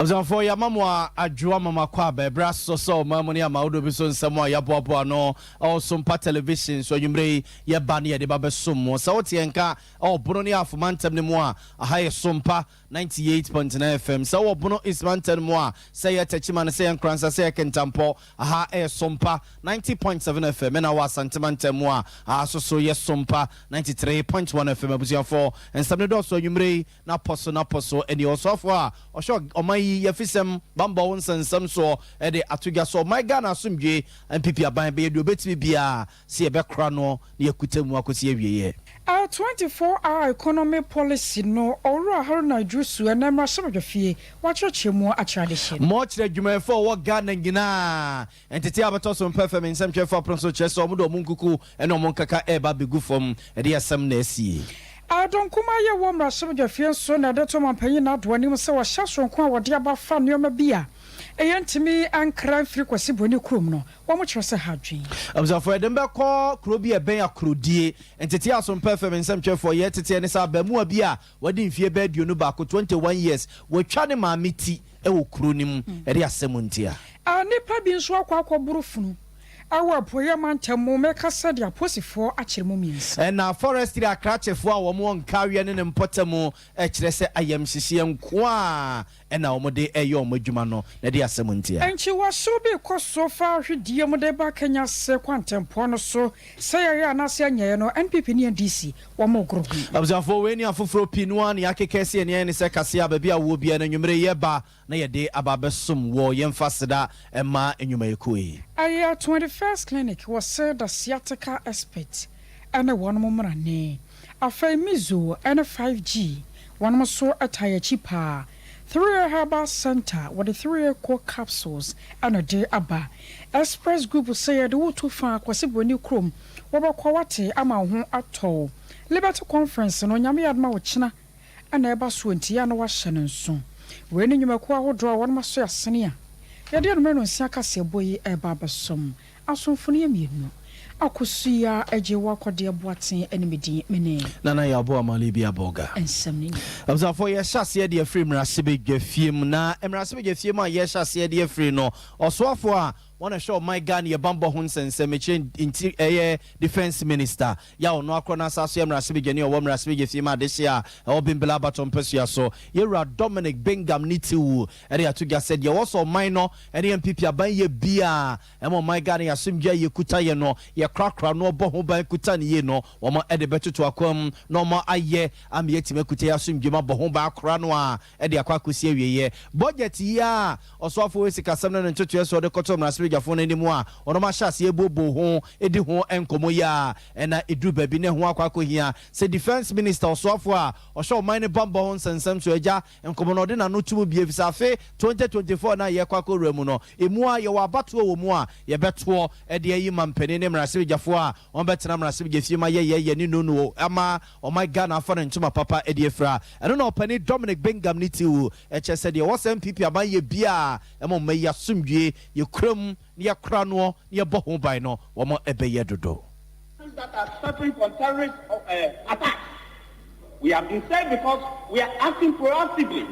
Abusuafoɔ, yɛama mo a adwoa mama kɔ aba ɛberɛ asɔ sɛ ɔman mu ne ama wodoɔ bi so nsɛm a yɛaboaboa no ɛwɔ Sompa Television so. Anwummerɛ yi yɛba ne yɛde ba bɛsom mo. Sɛ wote yɛn nka ɛwɔ Bono ne Afoma ntɛm no mu a, aha yɛ Sompa 98.9 FM. Sɛ wowɔ Bono East mantam mu a, sɛ yɛ Techiman, sɛ yɛ Nkoransa, sɛ yɛ Kintampo, aha ɛyɛ Sompa 90.7 FM. Ɛna wɔ Asante mantam mu a, aha so so yɛ Sompa 93.1 FM. Abusuafoɔ, nsɛm no dɔɔso anwummerɛ yi na pɔ so na pɔ so. Ɛne ɔsoafoɔ a ɔhwɛ ɔman yi yɛfisɛm bambɔ wo nsɛnsɛm soɔ ɛde ato dwa so ɔman Ghana asomdwe, NPP aban bɛyɛ deɛ obɛtumi biara sɛ yɛbɛkora no na yɛkuta mu akɔsi awieɛ. A 24 hour economy policy no, Owura Haruna Iddrisu ɛnɛ mmarahyɛbadwafie wakyerɛkyerɛ mu akyerɛ adehyɛ no. Mɔkyerɛ adwumayɛfoɔ a wɔwɔ Ghana nyinaa ntete a bɛtɔ so mpɛ fam nsɛmtwerɛfoɔ apono so kyerɛ sɛ ɔmo de ɔmo nkuku ne ɔmo nkaka ɛreba abɛgu fam. Ɛde asɛm na asie. Adɔnkoma yɛ wɔ mmarahyɛbadwafie nso na ɛde to ɔmampanyin n'ado anim sɛ wɔhyɛ soronko a wɔde aba fa nneɛma bi a ɛyɛ ntumi ankra mfiri Kwasi Broni kurom no, wɔn kyerɛ sɛ ha adwen. Abusuafoɔ, yɛde mbɛkɔ kuro bi a ɛbɛn Akorodie. Ntete aso mpɛ fam nsɛmtwerɛfoɔ yɛ teteɛ ne sɛ abaamuwa bi a wadi mfeɛ bɛɛ 21, 21 years, wɔatwa ne maame ti wɔ kuro no mu. Ɛde asɛm ntia. A nipa bi nso akɔ akɔboro funu ɛwɔ Apueɛ mantam mu, mɛka sɛdeɛ aposifoɔ akyerɛ mu 3. Ɛna forestry akrakyefoɔ a wɔn wɔ Nkaweɛ ne ne mpɔtam kyerɛ sɛ ayamhyehyeɛ nko a ɛna wɔn de ɛyɛ wɔn adwuma no. Na ɛde asɛm ntia. Nkyiwaso bi kɔ so fa ahwedeɛ mu de ba Kenya se kwantempɔn no so, sɛ yɛyɛ anaasɛ anyɛeɛ no, NPP ne NDC wɔn goro ho. Abusuafoɔ, wei ne afoforɔ pii no a ne akeka si ɛneɛ ne sɛ kaseɛ a baabi a wɔ biara no anwummere yɛba na yɛde aba abɛsom wɔ. Yɛmfa seda ɛma nnwumayɛkuo yi. Ɛyɛ 21st Clinic wɔ sɛ the sciatica expert ɛne wɔn mmarane. Afei Mizo ɛne 5G wɔn nso ɛta akyi paa. 3A Herbal Center wɔde 3A Co capsules ɛna de aba. Express Group sɛ yɛde wotu fa Kwasi Broni kurom, wɔbɛkɔ wate ama wo ho atɔ. Liberty Conference no, Nyame yɛ adoma, wɔkyena ɛna ɛba so, nti yɛ na wahyɛ no nso. Wei ne nnwumakuo ahodoɔ a wɔnom aso asene a yɛde anumere no nsia kaseɛbɔ yi ɛba abɛsom asomfo no yɛ mmienu. Akosua agye wɔ akɔdeɛ Boaten ne medin mene Nana Yɛaboa Amale bi Abɔga. Nsɛm no nyinaa. Abusuafoɔ, yɛhyɛ aseɛ de afiri mmarahyɛbadwa fie mu, na mmarahyɛbadwa fie mu a yɛhyɛ aseɛ de afiri no, ɔsoafoɔ a wɔn a ɛhwɛ ɔman Ghana yɛ bambɔ ho nsɛnsɛm mekyerɛ nti ɛyɛ Defence Minister yɛ a ɔno akorɔ no asa so yɛ mmarahyɛbadwani a ɔwɔ mmarahyɛbadwa fie mu adehye a ɛwɔ Bimbila abatɔ mpasua so, yɛwura Dominic Bengam Nitiwul, ɛde ato dwa sɛ deɛ ɛwɔ sɛ ɔman no ɛne NPP aban yɛ bia ɛma ɔman Ghana yɛ asomdwe a yɛkuta yɛ no, yɛkorakora no, ɔbɔ ho ban kuta ne yie no, wɔn ɛde bɛtoto akwam na wɔn ayɛ ama yɛatumi akuta yɛ asomdwe mu abɔ ho ban akora no a ɛde akɔ akɔsi awieɛ. Budget yi a ɔsoafoɔ wɔ sikasɛm no ne ntotoeɛ so ɔde kɔtɔ mmarahyɛbadwafoɔ no anim a wɔn ahyɛ aseɛ buobuo ho di ho nkɔmmɔ yi a ɛna ɛduru baabi ne ho akɔ akɔhia sɛ Defence Minister, ɔsoafoɔ a ɔhyɛ ɔman no bambɔ ho nsɛnsɛm so, agya nkɔmmɔ no ɔde n'ano tum bie fisɛ afe 2024 na yɛkɔ akɔwura mu no, emu a yɛwɔ abatoɔ wɔ mu a yɛbɛtoɔ ɛde ayi ma mpanin ne mmarahyɛbadwafoɔ a wɔn bɛtena mmarahyɛbadwa fie ma yɛyɛyɛ ne nonu ama ɔman Ghana afa ne ntoma papa de afira. Ɛno na ɔpanin Dominic Bengam Nitiwul ɛkyɛ sɛ deɛ ɛwɔ sɛ NPP aban yɛ bia ɛma ɔma yi asomdwie yɛkura mu na yɛkora noɔ na yɛbɔ ho ban no, wɔn ɛbɛyɛ dodo. That are suffering from terrorist attacks. We have been safe because we are acting proactively.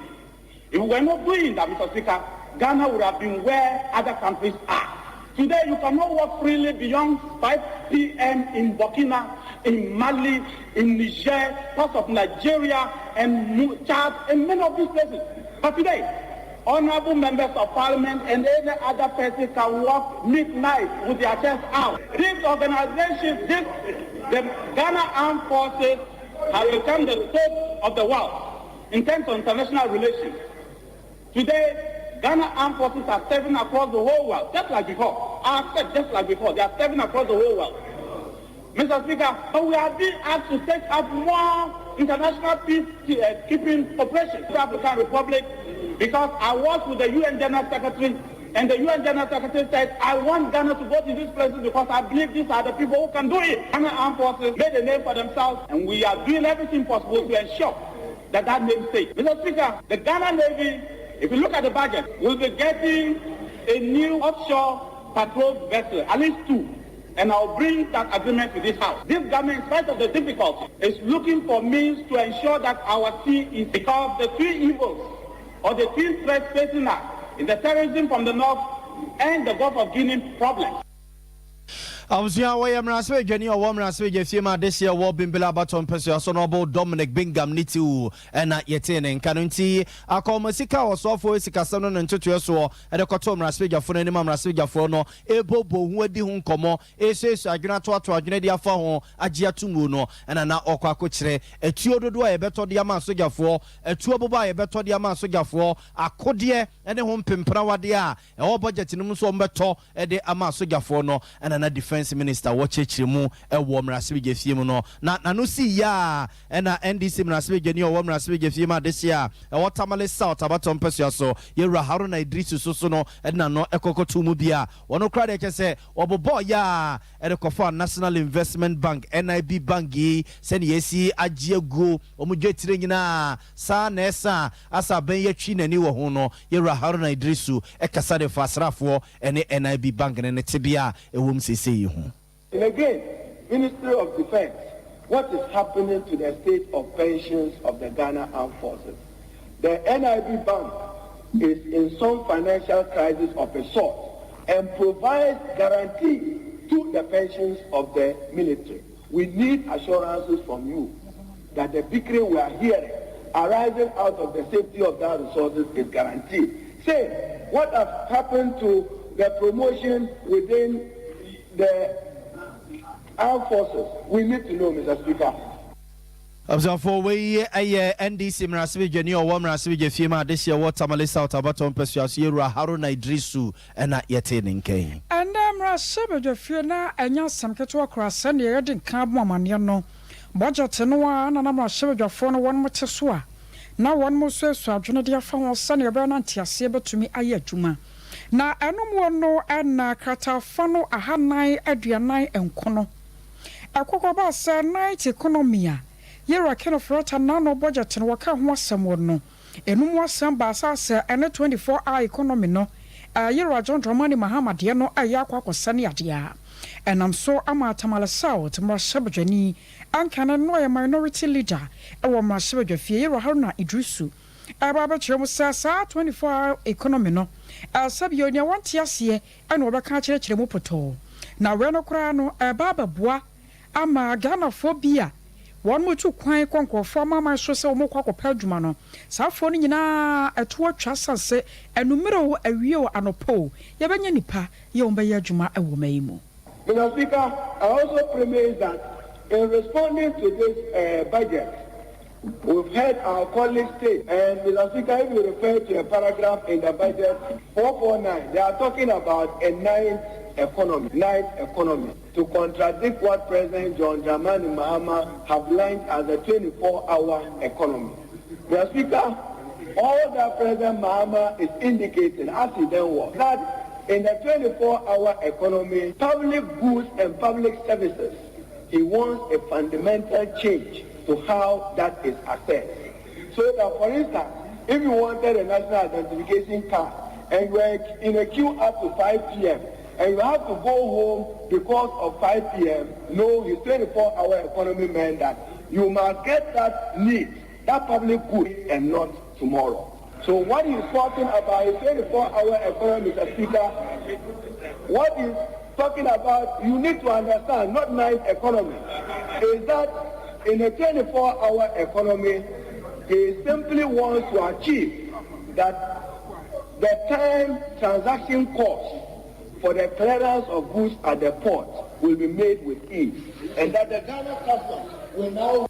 If we were not doing that, Mr. Speaker, Ghana would have been where other countries are. Today, you cannot walk freely beyond 5 p.m. in Burkina, in Mali, in Niger, parts of Nigeria, and Chad, and many of these places. But today, honorable members of parliament and any other person can walk midnight with their chest out. These organizations, the Ghana Armed Forces have become the soap of the world in terms of international relations. Today, Ghana Armed Forces are serving across the whole world, just like before. I said just like before, they are serving across the whole world. Mr. Speaker, but we are being asked to take up more international peacekeeping operations. The African Republic, because I was with the UN General Secretary, and the UN General Secretary said, "I want Ghana to go to these places because I believe these are the people who can do it." Ghana Armed Forces made a name for themselves, and we are doing everything possible to ensure that that name stays. Mr. Speaker, the Ghana Navy, if you look at the budget, will be getting a new offshore patrol vessel, at least two. And I'll bring that agreement to this house. This government, in spite of the difficulty, is looking for means to ensure that our sea is, because the three evils of the twin threats facing us in the terrorism from the north and the Gulf of Guinea problem. Abusua, wɔyɛ mmarahyɛbadwani a ɔwɔ mmarahyɛbadwa fie mu adehyeɛ wɔ Bimbila abatɔ mpɛsua so no, ɔbɔ Dominic Bingham ne tiw ɛna yɛtee ne nka no. Nti akɔma sika a ɔsoafoɔ sikasɛm no ne ntotoɛ soɔ ɛde kɔtɔ mmarahyɛbadwafoɔ no anim a mmarahyɛbadwafoɔ no ɛbɔbɔ ho adi ho nkɔmmɔ, ɛsuasua adwene, atoato adwene de afa ho agye ato mu no, ɛna na ɔkɔ akɔkyerɛ atuo dodoɔ a yɛbɛtɔ de ama asogyafoɔ, atuo bobɔ a yɛbɛtɔ de ama asogyafoɔ, akodeɛ ne ho mpemprawadeɛ a ɛwɔ budget no mu nso ɔmbɛtɔ de ama asogyafoɔ no. Ɛna na Defence Minister wɔkyerɛkyerɛ mu ɛwɔ mmarahyɛbadwa fie mu no na n'ano si yie a, ɛna NDC mmarahyɛbadwani a ɔwɔ mmarahyɛbadwa fie mu adehye a ɛwɔ Tamale South abatɔ mpɛsua so, yɛwura Haruna Idrisu so so no ɛde n'ano ɛkɔkɔto mu bi a wɔno kora deɛ kyɛ sɛ wɔbobɔ yɛ a ɛde kɔfa National Investment Bank, NIB Bank yi, sɛne yɛsi agye aguo wɔn dwa tire nyinaa saa na ɛsa asa abɛn yɛtwi n'ani wɔ ho no. Yɛwura Haruna Idrisu ɛkasa de fa asraafoɔ ɛne NIB Bank ne ne tebea a ɛwɔ mu seesei yi ho. And again, Ministry of Defense, what is happening to the state of pensions of the Ghana Armed Forces? The NIB Bank is in some financial crisis of a sort and provides guarantee to the pensions of the military. We need assurances from you that the bickering we are hearing arising out of the safety of that resources is guaranteed. Say, what has happened to the promotion within the armed forces? We need to know, Mr. Speaker. Abusuafoɔ, wei ɛyɛ NDC mmarahyɛbadwani a ɔwɔ mmarahyɛbadwa fie mu adehyeɛ wɔ Tamale South abatɔ mpɛsua so, yɛwura Haruna Idrisu, ɛna yɛte ne nkɛn. Ɛnɛ mmarahyɛbadwa fie na ɛnyɛ asɛm ketewa koraa. Sɛneɛ yɛde nka bɔ amanneɛ no, budget no a na na mmarahyɛbadwafoɔ no wɔn te so a na wɔn nso esu adwene de afa ho sɛneɛ ɛbɛyɛ na nteaseɛ bɛtumi ayɛ adwuma, na ɛnom wɔ no ɛna kratafa no 449 ɛkɔkɔba sɛ night economy a yɛwura Ken Ofori-Atta nano budget no wɔka ho asɛm wɔ no enum asɛm baasa sɛ ɛne 24 hour economy no, yɛwura John Dramani Mahama deɛ no ɛyɛ akɔ akɔsɛ ne adeɛ a ɛnam so ama Tamale South mmarahyɛbadwani ankane no ɔyɛ minority leader ɛwɔ mmarahyɛbadwa fie, yɛwura Haruna Idrisu, ɛba abɛkyerɛ mu sɛ saa 24 hour economy no, sɛbio nea wɔnte aseɛ ɛna wɔbɛka akyerɛkyerɛ mu pɔtɔɔ, na wei no koraa no ɛba abɛboa ama Ghanafoɔ bi a wɔn mo tu kwan kɔ nkurɔfoɔ amaman so sɛ wɔn kɔ akɔpɛ adwuma no, saa afoɔ no nyinaa ɛto atwa sanse anumere o, awie o, anɔpɔ o, yɛbɛnya nipa yɛ wɔn bɛyɛ adwuma ɛwɔ ɔman yi mu. Mr. Speaker, I also premise that in responding to this budget, we've heard our colleagues state, and Mr. Speaker, if you refer to a paragraph in the budget 449, they are talking about a night economy, night economy, to contradict what President John Dramani Mahama have launched as a 24-hour economy. Mr. Speaker, all that President Mahama is indicating, as he then was, that in the 24-hour economy, public goods and public services, he wants a fundamental change to how that is assessed. So that, for instance, if you wanted a national identification card and you were in a queue up to 5 p.m. and you have to go home because of 5 p.m., no, his 24-hour economy meant that you must get that need, that public good, and not tomorrow. So what he's talking about is 24-hour economy, Mr. Speaker. What he's talking about, you need to understand, not night economy, is that in a 24-hour economy, he simply wants to achieve that the time transaction cost for the clearance of goods at the port will be made with ease, and that the Ghana Customs will now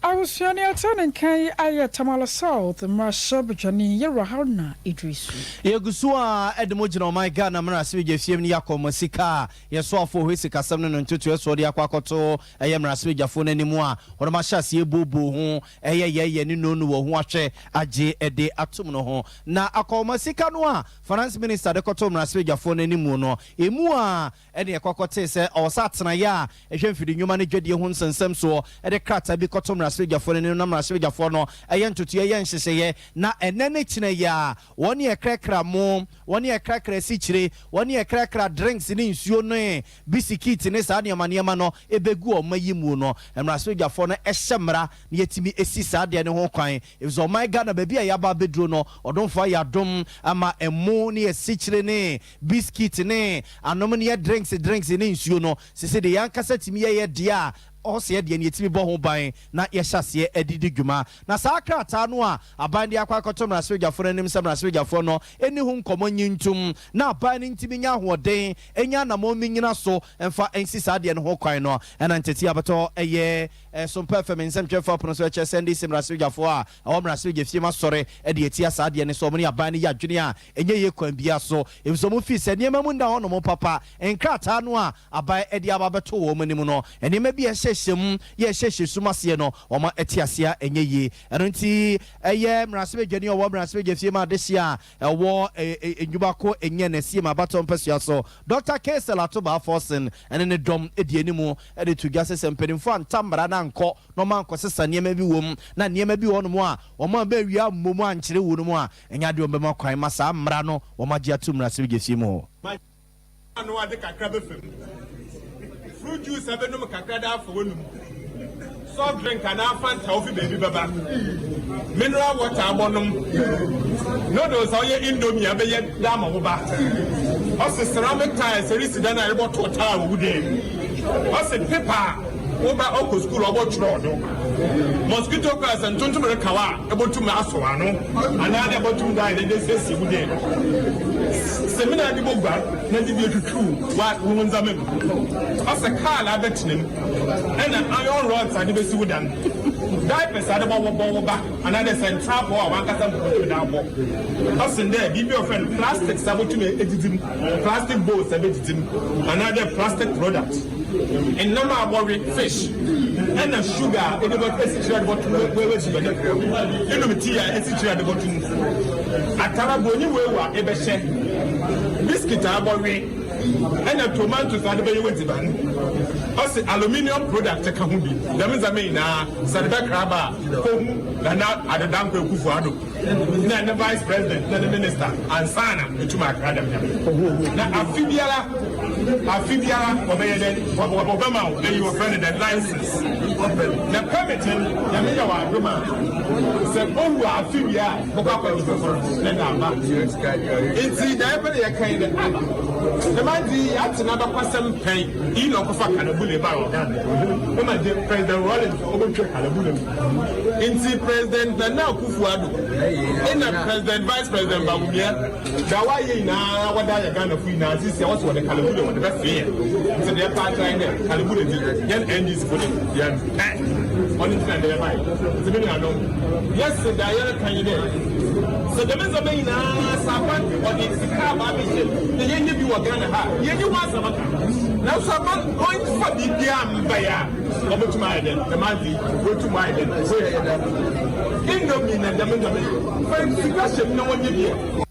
Abusua, ne ɛte ne nkan ayɛ Tamale South mmarahyɛbadwani, yɛwura Haruna Idrisu. Yɛgu so a ɛde mo gyina ɔman Ghana mmarahyɛbadwa fie mu no, yɛakɔ ma sika a yɛsoafoɔ hɔ sikasɛm no no ntotoɛ soɔ de akɔ akɔto ɛyɛ mmarahyɛbadwafoɔ no anim a wɔnom ahyɛ aseɛ booboo ho, ɛyɛ yɛyɛ ne nonu wɔ ho ahwɛ agye ɛde atom no ho. Na akɔma sika no a Finance Minister de kɔto mmarahyɛbadwafoɔ no anim no, ɛmu a ɛne ɛkɔkɔtee sɛ ɔwɔ sɛ atenaeɛ a ɛhwɛ mfidi nnwuma no dwadie ho nsɛnsɛm soɔ ɛde krataa bi kɔto. mmarahyɛbadwafoɔ no anim na mmarahyɛbadwafoɔ no yɛ ntotoeɛ yɛ nhyehyɛeɛ na ɛnnɛ ne kyena yi ara wɔne ɛkrakra mo, wɔne ɛkrakra asikyire, wɔne ɛkrakra drinks ne nsuo ne bisikiti ne saa nneɛma nneɛma no bɛgu ɔman yi mu no, mmarahyɛbadwafoɔ no hyɛ mmara na yɛtumi si saa adeɛ no ho kwan efisɛ ɔman Ghana baabi a yɛaba abɛduro no ɔdomfoɔ ayɛ adom ama ɛmo ne asikyire ne biskit ne anom ne yɛ drinks drinks ne nsuo no sese deɛ yɛn ankasa tumi yɛ yɛ deɛ a ɔsɛ yɛ deɛ no yɛtumi bɔ ho ban na yɛhyɛ aseɛ de di dwuma. Na saa krataa no a aban de akɔ akɔto mmarahyɛbadwafoɔ no anim sɛ mmarahyɛbadwafoɔ no nni ho nkɔmmɔ nyi ntom na aban no ntumi nya ahoɔden nya anammɔn mminyina so mfa nsi saa adeɛ no ho kwan no na nteteɛ abɛtɔ yɛ Sompa FM nsɛmtwerɛfoɔ apono so ɛkyerɛ sɛ NDC mmarahyɛbadwafoɔ a ɛwɔ mmarahyɛbadwafie mu asɔre de atia saa adeɛ no sɛ wɔn ne aban no yɛ adwene a ɛnyɛ yie kwan biara so efisɛ wɔn fii sɛ nneɛma mu nna hɔnom papa. Nkrataa no a aban de aba abɛto wɔn anim no, nneɛma bi a ɛhyehyɛ mu yɛ ɛhyehyɛ sum aseɛ no, wɔn te aseɛ a ɛnyɛ yie. Ɛno nti ɛyɛ mmarahyɛbadwani a ɔwɔ mmarahyɛbadwafie mu adehyeɛ a ɛwɔ Nnwumako Enyen Esiam abatoɔ mpasua so, Dɔkta Cassiel Ato Baah Forson ne ne dɔm di anim de to dwa sɛ sɛ mpanimfoɔ anta mmara no ankɔ na wɔn ankɔsesa nneɛma bi wɔ mu na nneɛma bi wɔ hɔnom a wɔn ammɛwia ammɔ mu ankyerɛ wɔ no mu a, Ɛnyɛ adeɛ a wɔbɛma kwan ma saa mmara no wɔagye atom mmarahyɛbadwafie mu hɔ. Ma ano adze kakra bɛfa mu. Fruit juice a ebɛnom kakra dɛ afa w'anomu. Soft drink anaa Fanta a ofi beebi bɛba. Mineral water a abɔnom. Noodles a ɔyɛ indomie a ebɛyɛ dze ama wo ba. Ɔse ceramic tiles erisi dan a erobɔtow tile wɔ wo dan mu. Ɔse paper a wo ba ɔkɔ skuul a ɔbɔkyerɛw do. Mosquito coil sɛ ntontom reka wo a ebotum asɔw ano anaadɛ ebotum dze ayɛ dɛ edze esiesie wo dan mu. Samina a edze boguar na edze bi etwutwuw wo ndzɛmba mu. Ɔsɛ kaar a abɛtsena mu na iron rods a edze besi wo dan. Diapers a edze bɔbɔ wo ba anaadɛ sɛ ntsaabowa a wankasa mpo botum dze abɔ. Ɔsen dɛ biribi a wɔfrɛ no plastics a botum edzidzi mu, plastic bowls a ebedzidzi mu anaadɛ plastic products. Nam a wɔwe, fish, na sugar a edze bɔto esikyire a edze bɔto w'edziban mu, enom tea a esikyire a edze bɔto mu, atar a bronyi weew a ebɛhyɛ, biscuit a ebɔwe, na tomatoes a edze bɛyɛ w'edziban. Ɔse aluminium product ka ho bi. Dɛm ndzɛmba nyina sɛ edze bɛkra aba a, kohu Nana Addo Dankwa Akufo-Addo. na ne vice president na ne minister ansaana etum akra dɛm ndzɛmba yi. Na afe biara, afe biara wɔbɛyɛ dɛn, wɔbɛma wo eyi wɔfrɛ no dɛn, license. Na permit no, Nyame yɛ wo adom a, sɛ owu a afe wie a, bɔkɔ akɔgye fofor na edze aba. Ntsi dza yɛpɛ dɛ yɛka nye dɛ, ah, dɛm adze yi yɛatse n'abakɔsɛm pɛn, iyi na ɔkɔfa kalabule bae wɔ Ghana. Ɔma gye President Rawlings obotwa kalabule mu. Ntsi President Nana Akuffo Addo nna President Vice President Bawumia dza wɔayɛ nyinaa wɔdze ayɛ Ghanafo nyinaa sisi a wɔse wɔdze kalabule wɔdze bɛfee hɛn. Ntsi dza yɛpɛ akyerɛ nye dɛ kalabule dze hɛn NDC fo dze yɛmmpɛ. Ɔno ntsi na ndɛ yɛbae. Ntsi me nuanom yɛse dza yɛreka nye dɛ sɛ dɛm ndzɛmba nyinaa sɛ aban ɔdze sika aba abɛhyɛ mu na yɛnyɛ bi wɔ Ghana ha a yɛnnyi ho asɛm aka. Naaso aban ɔmmfa biribiara mmbae a. Wɔbɛtum ayɛ dɛn? Dɛm adze yi, woetum ayɛ dɛn? Woefa Indomie na dɛm ndzɛmba yi, fa sika hyɛ mu na wɔnyɛ bi ɛ.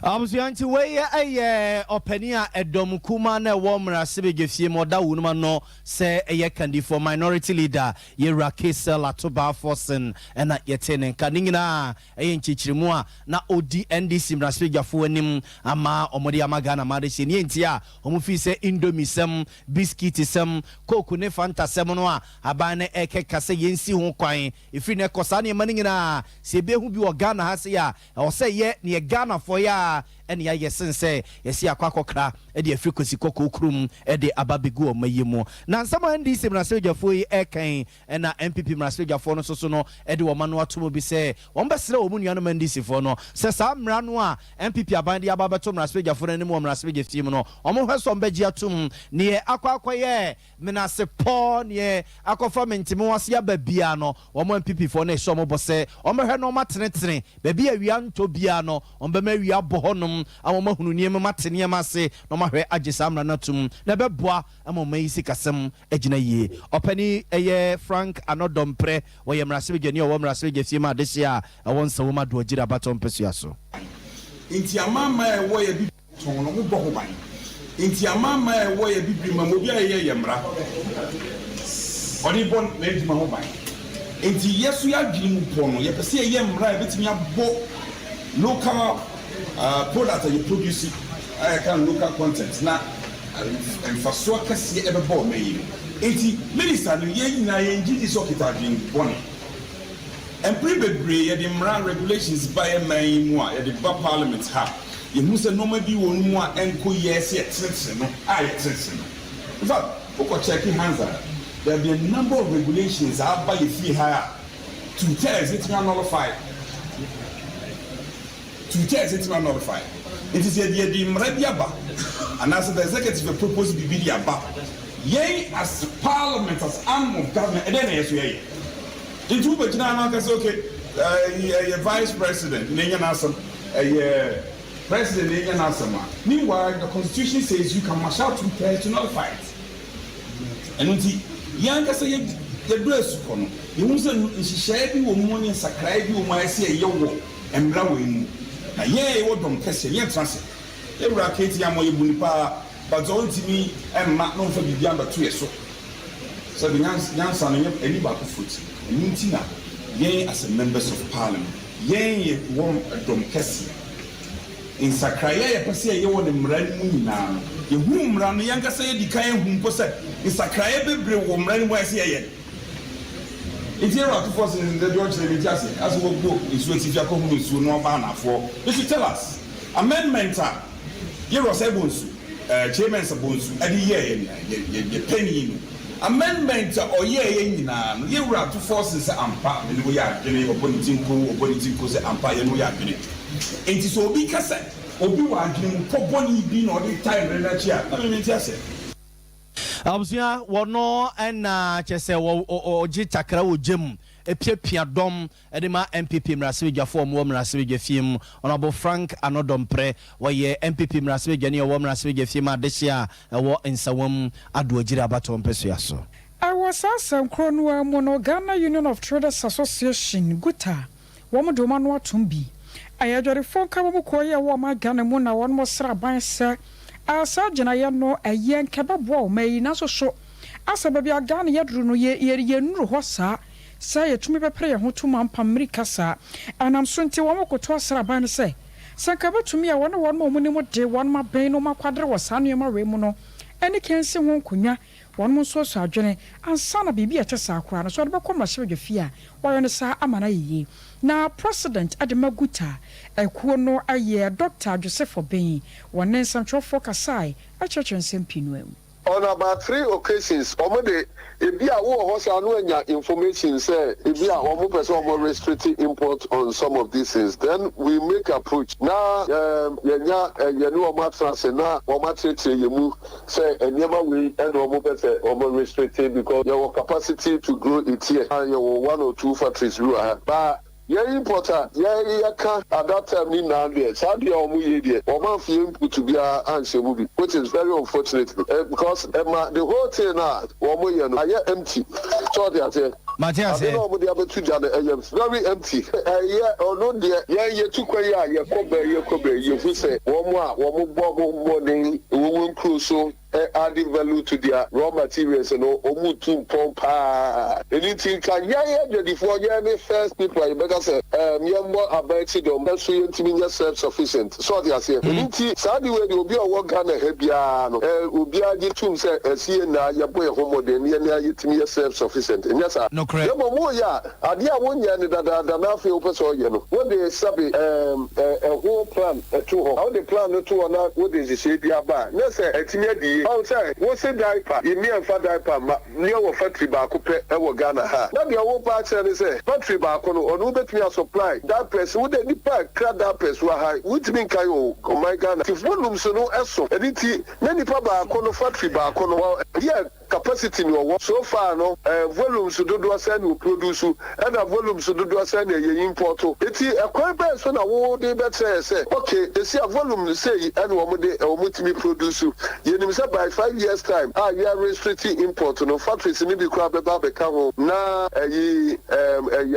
Abusua nti wei yɛ ɔpanin a ɛdɔm kumaa no a ɛwɔ mmarahyɛbadwafie mu ɔda wɔnom ano sɛ ɛyɛ kandifoɔ minority leader Yɛwura Cassiel Ato Baah Forson na yɛtee ne nka. Ne nyinaa ɛyɛ nkyekyeremu a na ɔdi NDC mmarahyɛbadwafoɔ anim ama wɔde ama Ghana man adehyeɛ. Nea nti a wɔfii sɛ Indomie sɛm Biskit-sɛm, Coke ne Fanta-sɛm no a aban no rekeka sɛ yɛnsi ho kwan ɛfiri nnɛ kɔ, saa nneɛma no nyinaa, sɛ yɛbɛhu bi wɔ Ghana ha sei a, ɛwɔ sɛ yɛ neɛ Ghanafoɔ yɛ ara na yɛayɛ sen sɛ yɛse yɛakɔ akɔkra de afiri Kwasi Kɔkɔɔ kurom de aba abɛgu ɔman yi mu. Na nsɛm a NDC mmarahyɛbadwafoɔ yi reka yi na NPP mmarahyɛbadwafoɔ no nso so no de wɔn ano ato mu bi sɛ wɔbɛsrɛ wɔn nuanom NDCfoɔ no sɛ saa mmara no a NPP aban de aba abɛto mmarahyɛbadwafoɔ no anim wɔ mmarahyɛbadwafie mu no, wɔnhwɛ sɛ wɔbɛgye atom. Neɛ akɔ akɔyɛ menasepɔ, neɛ akɔfa mentemehoase aba biara no, wɔn NPP foɔ no rehyɛ wɔn bɔ sɛ wɔbɛhwɛ na wɔatenetene. Baabi a awia ntɔ biara no, wɔbɛma awia abɔ hɔnom ama wɔahunu nneɛma mu, ate nneɛma ase, na wɔahwɛ agye saa mmara no atom, na ɛbɛboa ma ɔman yi sikasɛm agyina yie. Ɔpanin yɛ Frank Anɔdɔmprɛ, ɔyɛ mmarahyɛbadwani a ɔwɔ mmarahyɛbadwafie ma adehyeɛ a ɛwɔ Nsawam Adoagyiri abatoɔ mpasua so. Enti amanaman a ɛwɔ yɛn Bibiri tɔn no, mobɔ ho ban. Enti amanaman a ɛwɔ yɛn Bibiri ma mu, obiara yɛ yɛn mmara, ɔde bɔ n'adwuma ho ban. Nti yɛ so yɛadwene mu pɔ no, yɛpɛ sɛ yɛyɛ mmara a yɛbɛtumi abɔ local product a yɛ produce a yɛka no local content na mfasoɔ kɛseɛ ɛbɛbɔ ɔman yi mu. Nti minister no, yɛn nyinaa yɛn gye di sɛ ɔkita adwene bɔne. Mpere bebree yɛde mmara, regulations ba yɛ man yi mu a yɛde ba Parliament ha, yɛhu sɛ nneɛma bi wɔ no mu a ɛnkɔ yɛ sɛ yɛtenetene no a yɛtenetene no. In fact, wokɔ check Hansard, there have been a number of regulations a aba yɛ fie ha a 2/3 etumi anullify, 2/3 etumi anullify. Nti sɛ yɛde mmara bi aba anaasɛ the executive propose biribi de aba, yɛn as Parliament, as arm of government, ɛdɛn na yɛ so yɛyɛ? Nti wobɛgyina ano aka sɛ, okay, ɛyɛ vice president na ɛnyɛ n'asɛm, ɛyɛ president na ɛnyɛ n'asɛm a, meanwhile the Constitution says you can marshal 2/3 to nullify it. Ɛno nti yɛn ankasa yɛ yɛdɔ asukɔ no, yɛhu sɛ nhyehyɛeɛ bi wɔ mu ne nsakraeɛ bi wɔ mu a ɛsɛ yɛyɛ wɔ mmara wɔ mu, na yɛn a yɛwɔ dɔm kɛseɛ, yɛn tena ase. Yɛwura keti amɔ yɛbu nipa, but ɔntumi mma na ɔmfa biribi abɛto yɛ so sɛbi. Nyansa no nyɛ ani baako foti. Ɛno nti na yɛn as a members of Parliament, yɛn yɛ wɔ dɔm kɛseɛ, nsakraeɛ a yɛpɛ sɛ yɛyɛ wɔ ne mmara no mu nyinaa no, yɛhu mmara no, yɛnkasa yɛdi kan ehu mpo sɛ nsakraeɛ bebree wɔ mmara no mu a ɛsɛ yɛyɛ. Nti yɛrɛ atofoɔ sɛ ndɛ deɛ ɔkyerɛ mi ti ase asɛ wɔgu nsuo atifi akɔhunu nsuo na ɔba anafoɔ. They should tell us amendment a yɛrɛ ɔsɛ bɔ nsu chairman sɛ bɔ nsu ɛde yɛɛ yɛ yɛ yɛ panyin no, amendment a ɔyɛɛ yɛ nyinaa no, yɛwura atofoɔ sɛ ampa mene wo yɛ adwene. Ɔbɔ ne ti nko, ɔbɔ ne ti nko sɛ ampa yɛn no yɛ adwene. Nti sɛ obi kasa, obi wɔ adwene mu pɔ bɔne bi na ɔde time rɛ n'akyi a, na mene ti ase. Abusua, wɔno ɛna kyɛ sɛ ɔgye takra wɔ gyam epiapia dɔm ɛde ma NPP mmarahyɛbadwafoɔ a wɔwɔ mmarahyɛbadwa fie mu. Ɔnabɔ Frank Annoh-Dompreh, wɔyɛ NPP mmarahyɛbadwani a ɔwɔ mmarahyɛbadwa fie mu adehye a ɛwɔ Nsawam Adoagyiri abatoɔ mpɛsua so. Ɛwɔ saa asɛnkoro no ara mu no, Ghana Union of Traders Association, GUTA, wɔn de wɔn ano atom bi. Ɛyɛ adwadifoɔ nka wɔn kuo yi a ɛwɔ ɔman Ghana mu na wɔn sra aban sɛ saa gyinaeɛ no ɛyɛ nka ɛbɛboa ɔman yi, nanso so asɛ baabi a Ghana yɛduru no, yɛ yɛ yɛnnuru hɔ saa sɛ yɛtumi bɛpere yɛn ho to ma mpam mmirika saa. Ɛnam so nti wɔn koto asra aban no sɛ nka bɛtumi a wɔne wɔn a wɔn nim de wɔn abɛn no wɔn akwadere wɔ saa nneɛma wei mu no ɛne kɛnse ho nkonnwa, wɔn nso so adwene ansa na biribi a ɛte saa koraa no so ɔde bɛkɔ mmarahyɛbadwa fie a wɔyɛ no saa ama no ayɛ yie. Na president de ma GUTA akuo no ayɛ Dr Joseph Obeng, wɔne nsɛmtwerɛfoɔ kasae akyerɛkyerɛ nsɛm pii no mu. On about three occasions, wɔn de ebi a wowɔ hɔ saa no anya information sɛ ebi a wɔn pɛ sɛ wɔn restrict import on some of these things, then we make approach na yɛnya yɛne wɔn atena ase na wɔn akyerɛkyerɛ yɛn mu sɛ nneɛma wei ɛna wɔn pɛ sɛ wɔn restrict, because yɛwɔ capacity to grow it here. Yɛwɔ one or two factories bi wɔ ha, but yɛn import a yɛn yɛka at that time ni nyinaa deɛ, saa deɛ wɔn yɛ deɛ, wɔn amfi input biara anhyɛ mu bi, which is very unfortunate because ɛma the whole thing na wɔn yɛ no ayɛ empty. So ɔde aseɛ Mate ase. Ade na wɔn de abɛto gya no ɛyɛ very empty. Ɛyɛ ɔno deɛ, yɛn yɛtu kwan yi a yɛkɔ bɛɛ yɛkɔ bɛɛ, yɛhu sɛ wɔn a wɔn bɔ wɔn mmɔden wɔ wɔn kuro so adding value to their raw materials no, wɔn tu mpɔn paa. Ɛni ti nka yɛn adwadifoɔ, yɛn ne first people a yɛbɛka sɛ yɛn bɔ aban akyi dɔm ɛso yɛntumi nyɛ self sufficient. So ɔde aseɛ, ɛni ti saa de wei de, obi a ɔwɔ Ghana ha biara no, obiara gye tum sɛ ɛsi yɛn na yɛbɔ yɛn ho mmɔden ne yɛn na yɛtumi yɛ self sufficient, ɛnyɛ saa? Nokorɛ. Yɛ mɔ mo yɛ a, adeɛ a wonyɛ ne dadaada na afei wopɛ sɛ ɔyɛ no, wode sabi ɛho plan ɛto hɔ, na wode plan no to hɔ na wode nhyehyɛe bi aba a, na sɛ ɛtumi adi yie ɔn sɛ wose diaper yɛmi ɛmfa diaper ma ne wɔ factory baako pɛ ɛwɔ Ghana ha, na deɛ wopa akyerɛ ne sɛ factory baako no, ɔno wobɛtumi asupply diapers. Wode nipa a kra diapers wɔ ha, wontumi nkae o. Ɔman Ghana ti volumes no ɛso, ɛno nti na nipa baako no, factory baako no, wɔ yɛ capacity ni ɔwɔ so far no, volumes dodoɔ sɛ na oproduce, ɛna volumes dodoɔ sɛ na ɛyɛ import. Eti ɛkwan bɛn so na wode bɛkyerɛ yɛ sɛ, okay, esi a volume sei ɛna wɔn de wɔn tumi produce? Yɛnim sɛ by 5 years time a yɛ restrict import no, factories no bi koraa bɛba abɛka ho na ɛyi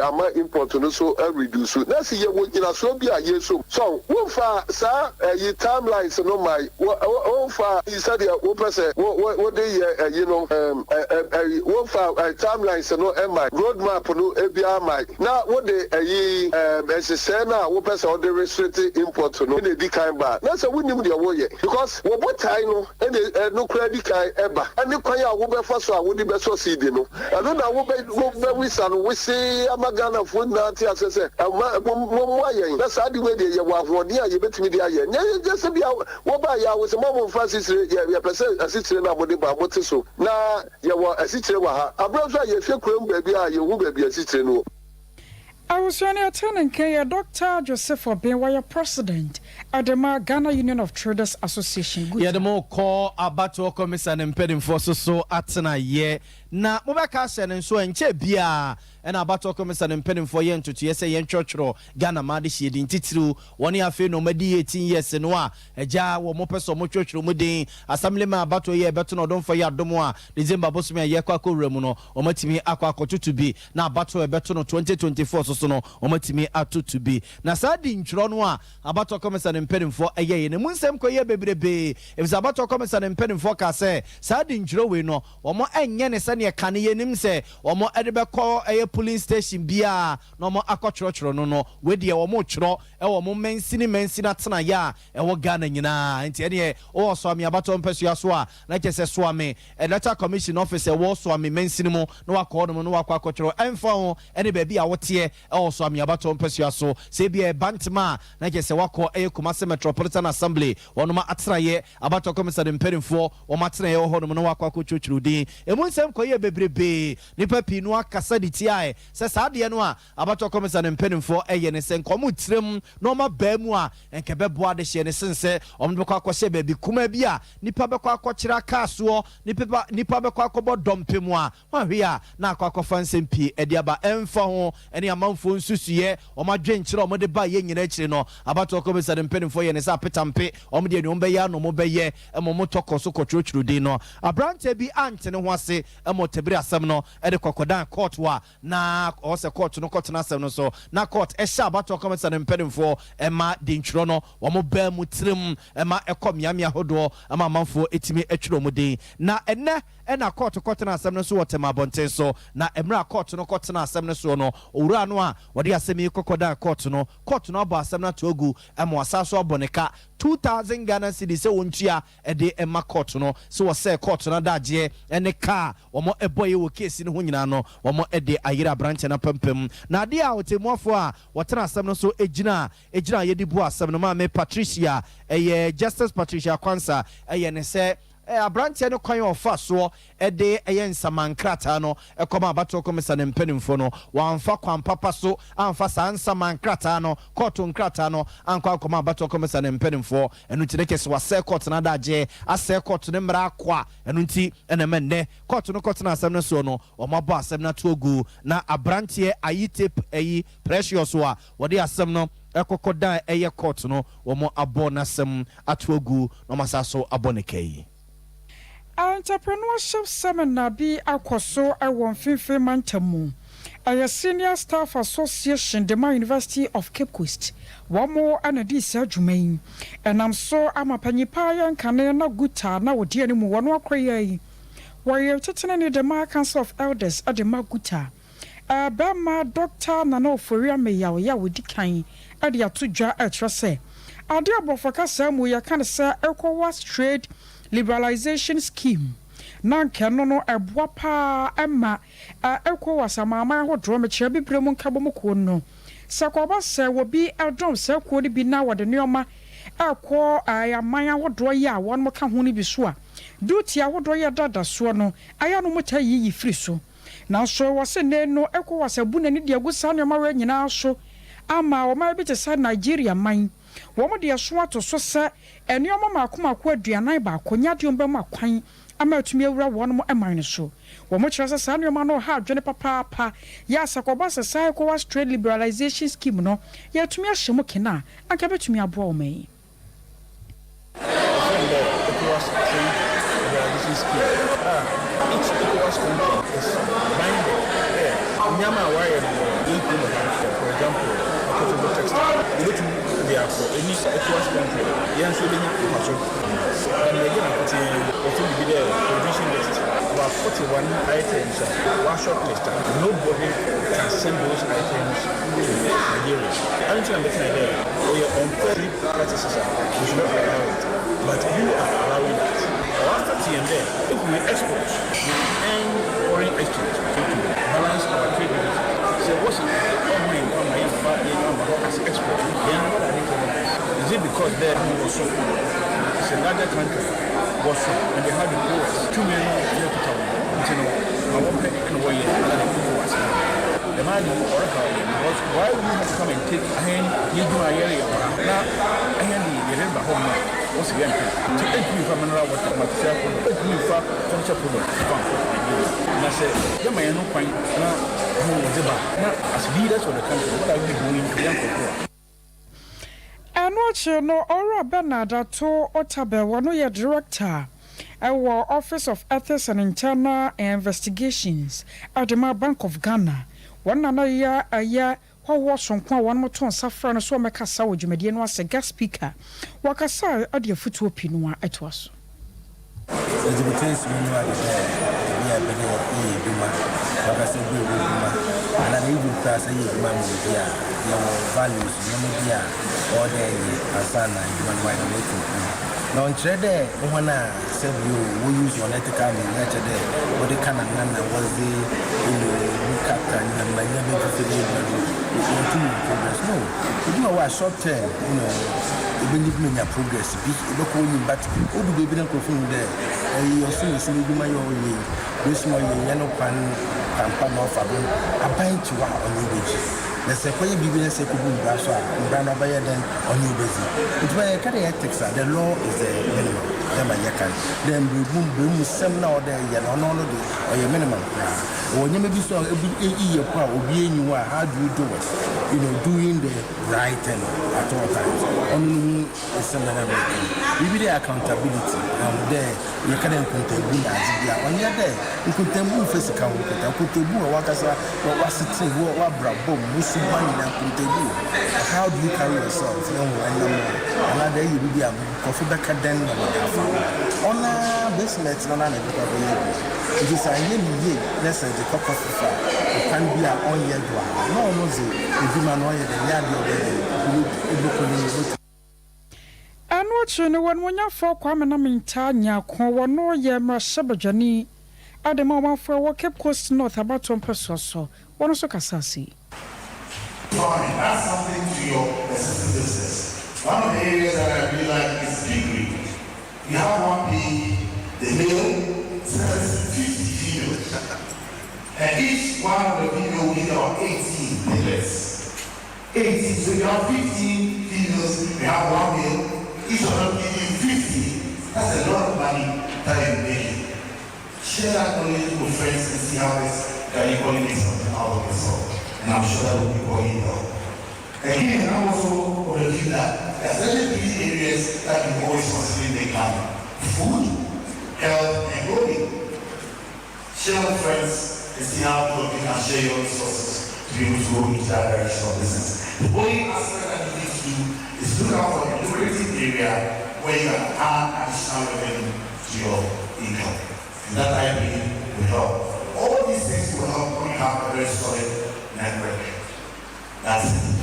ama import no so reduce, na si yɛwɔ gyinasoɔ bi a yɛsom so. Womfa saa ɛyi timelines no ma, womfa sɛdeɛ wopɛ sɛ wode yɛ ɛyi no. no ɛm ɛ ɛ womfa ɛ timelines no mmae, road map no biara mmae, na wode ɛyi ɛm nhyehyɛe no a wopɛ sɛ wode restrict import no na edi kan ba a, na sɛ wonnim deɛ woreyɛ because wo botae no na ɛno koraa di kan ba, ɛne kwan a wobɛfa so a wode bɛsɔ seed no, ɛno na wobɛ wobɛwisa no wesee ama Ghanafoɔ nyinaa ate aseɛ sɛ ɛmma mommoa yɛn na saa ade wei deɛ yɛwɔ ahoɔden a yɛbɛtumi de ayɛ, nyɛ nyɛ sɛ bia Wɔbaeɛ a, wose, Mo a momfa asikyire, yɛ, yɛpɛ sɛ asikyire no a mode ba, mote so, na yɛwɔ asikyire wɔ ha. Aberɛ nso a yɛhwɛ kurom baabi a, yɛnhu baabi a asikyire no wɔ. Abusua no yɛtee ne nka yɛ Dɔkta Joseph Obeng wɔyɛ President de ma Ghana Union of Traders Association, GUTA. Yɛde mo rekɔ abatoɔ kɔmisa ne mpanimfoɔ so so atenaeɛ na mobɛka ahyɛ no nso ɛnkyɛɛ biara ɛna abatoɔ kɔmisa ne mpanimfoɔ yɛ ntotoeɛ sɛ yɛntwerɛtwerɛ Ghana man adehyeɛ din titiriw wɔne afei na wɔadi 18 years no a agya wɔn pɛ sɛ wɔtwerɛtwerɛ mu din Assemblyman abatoɔ yi a ɛbɛto no ɔdomfoɔ yi adom a December bosome a yɛrekɔ akɔwura mu no wɔatumi akɔ akɔtoto bi na abatoɔ a ɛbɛto no 2024 so so no wɔatumi atoto bi na saa dintwerɛ no a abatoɔ kɔmisa ne mpanimfoɔ yɛeɛ no mu nsɛm kɔyɛɛ bebrebee efisɛ abatoɔ kɔmisa ne mpanimfoɔ kaa sɛ saa dintwerɛ wei no wɔnyɛ no sɛdeɛ kane yɛnim sɛ wɔde bɛkɔ ɛyɛ polling station biara na wɔn akɔtwerɛtwerɛ no no, wei deɛ wɔn retwerɛ wɔ wɔn mansini mansini atenaeɛ a ɛwɔ Ghana nyinaa, nti ɛneɛ wowɔ Suame abatoɔ mpɛsoa so a, na kyerɛ sɛ Suame Electoral Commission office ɛwɔ Suame mansini mu na wakɔ hɔnom na wakɔ akɔtwerɛ, ɛmfa ho ɛne baabi a woteɛ ɛwɔ Suame abatoɔ mpɛsoa so, sɛ ebia ɛyɛ Bantama a, na kyerɛ sɛ wakɔ ɛyɛ Kumasi Metropolitan Assembly wɔnom atenaeɛ, abatoɔ kɔmisa ne mpanimfoɔ wɔn atenaeɛ wɔ hɔnom na wakɔ akɔtwerɛtwerɛ din. Ɛmu nsɛm kɔyɛɛ bebrebee, nnipa pii no akasa de tiaɛ Sɛ saa adeɛ no a abatoɔ kɔmisa ne mpanimfoɔ yɛ no sɛ nka wɔn tirim na wɔn abaa mu a, nka ɛbɛboa adehyeɛ no sen sɛ wɔn de bɛkɔ akɔhyɛ baabi kumaa bi a nnipa bɛkɔ akɔkyerɛ akaa soɔ, nnipa nnipa bɛkɔ akɔbɔ dɔmpem a wɔahwe a na akɔ akɔfa nsɛm pii de aba. Ɛmfa ho ne amanfoɔ nsusuiɛ, wɔn adwenkyerɛ a wɔde baeɛ nyinaa akyiri no, abatoɔ kɔmisa ne mpanimfoɔ yɛ no sɛ apetampe, wɔn deɛ deɛ wɔbɛyɛ ara na wɔbɛyɛ ma wɔtɔ kɔ so kɔtwerɛtwerɛ din no. Aberanteɛ bi ante ne ho ase ma ɔtabiri asɛm no de kɔkɔdan kɔɔto a na ɔwɔ sɛ kɔɔto no kɔtena asɛm no so, na kɔɔt hyɛ abatoɔ kɔmisa no mpanimfoɔ ma dintwerɛ no wɔn baa mu tirim ma ɛkɔ mmeammea ahodoɔ ma amanfoɔ tumi twerɛ wɔn din. Na ɛnnɛ na kɔɔto kɔtena asɛm no so wɔ Tema abɔnten so, na mmerɛ a kɔɔto no kɔtena asɛm no soɔ no, owura no a ɔde asɛm yi kɔkɔdan kɔɔto no, kɔɔto no abɔ asɛm no ato agu ma wasan so abɔ ne ka 2000 Ghana cedis sɛ wɔntua de ma kɔɔto no sɛ wɔsɛɛ kɔɔto no adagyeɛ ne ka a wɔbɔeɛ wɔ keesi no ho nyinaa no, wɔde ayere aberanteɛ no apampam. Na adeɛ a ɔtɛmmuafoɔ a wɔtena asɛm no so gyina gyinaeɛ de bua asɛm no, Maame Patricia, ɛyɛ Justice Patricia Quansah, yɛ ne sɛ, aberanteɛ no kwan a ɔfa soɔ de yɛ nsaman nkrataa no kɔma abatoɔ kɔmisa ne mpanimfoɔ no, wɔamfa kwan papa so amfa saa nsaman nkrataa no, kɔɔto nkrataa no ankɔ ankɔma abatoɔ kɔmisa ne mpanimfoɔ. Ɛno nti ne kɛse wɔasɛe kɔɔto no adagyeɛ, asɛe kɔɔto no mmara kwa. Ɛno nti na ɛma nnɛ kɔɔto no kɔtena asɛm no soɔ no, wɔabɔ asɛm no ato agu na aberanteɛ Ayitep ayi Precious a wɔde asɛm no kɔkɔdan ɛyɛ kɔɔto no, wɔabɔ n'asɛm ato agu na wɔasan so abɔ ne ka yi. Entrepreneurship seminar bi akɔ so wɔ Mfinfini Mantam mu. Ɛyɛ Senior Staff Association de ma University of Cape Coast. Wɔn na dii saa dwuma yi. Ɛnam so ama panyin pa yɛ nkane na Guta na ɔdi anim wɔ no akɔyɛ yi. Wɔyɛ titenani de ma Council of Elders de ma Guta. Barima Dɔkta Nana Ofori Ameyaw a ɔdi kan de ato dwa rekyerɛ sɛ ade a Borɔfo kasa mu yɛka no sɛ ECOWAS Trade Liberalization Scheme na anka ɛno no ɛboa pa ara ma ECOWAS amanaman ahodoɔ, mekyerɛ Abibire mu nkabom kuo no, sɛ kɔba sɛ obi dɔm saa kuo no bi na wɔde nneɛma rekɔ aman ahodoɔ yi a wɔn ka ho no bi so a, duty ahodoɔ yi a ɛdada soɔ no, ayɛ a na wɔtaa yiyi firi so. Nanso ɛwɔ sɛ nnɛ no ECOWAS abu n'ani de agu saa nneɛma wei nyinaa so ama ɔman bi te sɛ Nigeria man. Wɔn de ɛso ato so sɛ nneɛma mmaako mmaako 41 nyɛ adeɛ wɔbɛma kwan ama atumi awura wɔn man no so. Wɔkyerɛ sɛ saa nneɛma no reha adwene papaapa. Yɛ a sɛ kɔba sɛ saa ECOWAS Trade Liberalization Scheme no yɛatumi ahyɛ mu kena a, anka ɛbɛtumi aboa ɔman yi. Wɔfrɛ no dɛ ECOWAS Trade Liberalisation Scheme a each ECOWAS country is binded dɛ nneɛma a wɔayɛ no wɔ hɛn kurom ha, for example Akotogbo textile, yebotum dze akɔ any ECOWAS country a hɛn so yebenya mfaso. Na mbrɛ Ghana nkotsee wɔfrɛ biribi dɛ prohibition list about. 31 items a wa shortlist a nobody can send those items to Nigeria. Ɔno nti na mɛka dɛ ɔyɛ unfair practices a we should not allow it, but you are allowing that. Ɔwɔ affect yɛn dɛ if we export, we earn foreign exchange to balance our trade deficit. Sɛ wɔsi ɔmo yɛn kwan ma yɛn fa yɛn aba hɔ as export, then what are they telling us? Is it because there wɔ so it's a larger country, wɔ so and they have the powers tumi no yɛ kuta wɔn nti no ma wɔpɛ ɛna wɔyɛ ɛna de ECOWAS no the man ɔreha yɛ, because why would you have to come and take ahɛn yɛ dwuma yɛreyɛ wɔ ha na ahɛn de yɛde ba hɔ ma wɔsi yɛn mpɛ nti ɛntumi nfa mineral water, material product, ɛntumi nfa furniture product fa nkɔ Nigeria na sɛ yɛma yɛn no kwan na ho wɔdze ba na as leaders of the country, what are we doing to yɛn nkɔfoɔ? Ɛno akyi no, Ɔwura Bernard Ato Otabil, wɔno yɛ director ɛwɔ Office of Ethics and Internal Investigations ɛde Bank of Ghana, wɔn nana yɛ ɛyɛ hɔhoɔ sonko a wɔn to nsa frɛ no so wɔmɛkasa wɔ dwumadie no ase, guest speaker. Wɔkasa ɛde afutuo pii no a ɛtoa so. Exhibitors mu no ade dɛ ebi a ɛbɛdɛ yɛ edwuma wakasa bi ewu edwuma anaa na ebi kura sɛ yɛ edwuma mu obi a yɛwɔ values, nneɛma bi a ɔwɔ dɛ yɛ ansa na edwuma no wayɛ no etu mpon, na ɔnkyerɛ dɛ wɔn a sɛbi o wɔ use wɔn ethical means na kyerɛ dɛ wɔde ka na nana wɔdze kata nneɛma nneɛma bi fɛ edwuma no wɔntum progress no. Ebi wɔ hɔ a short term ebi bi nya progress bi ebɛkɔ onyim, but odu beebi na nkurɔfo hu dɛ ɛyi ɔsom esi n'edwuma yɛ ɔyɛ yi besi ɔyɛ yɛ no kwan pampa na ɔfa do aban kyi hɔ a ɔnyɛ obegyi na sɛ kɔyɛ biribi na sɛ kɔbu mbra so a mbra no ɔbɛyɛ dɛn ɔnyɛ obedzi. Nti bɛyɛ ka dɛ ethics a, the law is the minimum dɛ ma yɛka dɛ mbrɛbu mbrɛmu sɛm na ɔdɛ yɛ no ɔno ɔno de ɔyɛ minimum koraa. Ɔwɔ nneɛma bi so a ebi eyɛ po a obi enyi hɔ a, how do you do it, doing the right thing at all times? Ɔno no ho nsɛm na na mɛka biribi dɛ accountability dɛ yɛka dɛ nkontabu na adze bi a ɔnyɛ dɛ nkontabu mfa sika ho nkonta nkontabu a wakasa wasetene wɔ wabrabɔ mu wosuba nyinaa nkontabu wɔ. How do you carry yourself ɛho ɛnam anaa dɛ ɛyɛ biribi a nkurɔfo bɛka dɛn na wɔde afa ho ɔna basement no na na ɛbɛkɔ akɔyɛ bi. Nti sɛ anyɛ ne yie na sɛ de kɔkɔ fofa kwan bi a ɔnyɛ do a na ɔno dze edwuma no ɔyɛ dɛ nyɛ adeɛ ɔbɛyɛ ɛbɛkɔ ne mu. Ɛno akyi no, wɔnumonyamfoɔ Kwame na Minta Nyako, wɔno yɛ mmarahyɛbadwani ade ma ɔmanfoɔ ɛwɔ Cape Coast North abatoɔ mpɛsoa so, wɔno nso kasa ase. Farming, add something to your existing business. One of the areas that I really like is piggery. You have one pig, the male sets 50 females. And each one of the female will give about 18 piglets. 18. So you have 15 females, you have one male, each of them give you 50. That's a lot of money that you're making. Share that knowledge with friends and see how this can equally make something out of yourself. And I'm sure that will equally help. Again, I'm also of the view that there are certain three areas that you always constantly make money: food, health, and clothing. Share with friends and see how you can share your resources to be able to go into that direction of business. The only aspect that you need to do is look out for a lucrative area where you can add additional revenue to your income. And that, I believe, will help. All these things will help when you have a very solid network. That's it.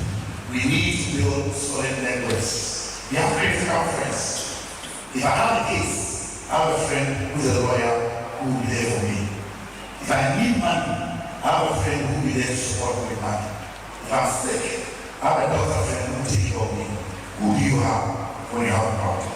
We need to build solid networks. We have critical friends. If I have a case, I have a friend who's a lawyer who will be there for me. If I need money, I have a friend who will be there to support me with money. If I'm sick, I have a doctor friend who will take care of me. Who do you have when you have a problem?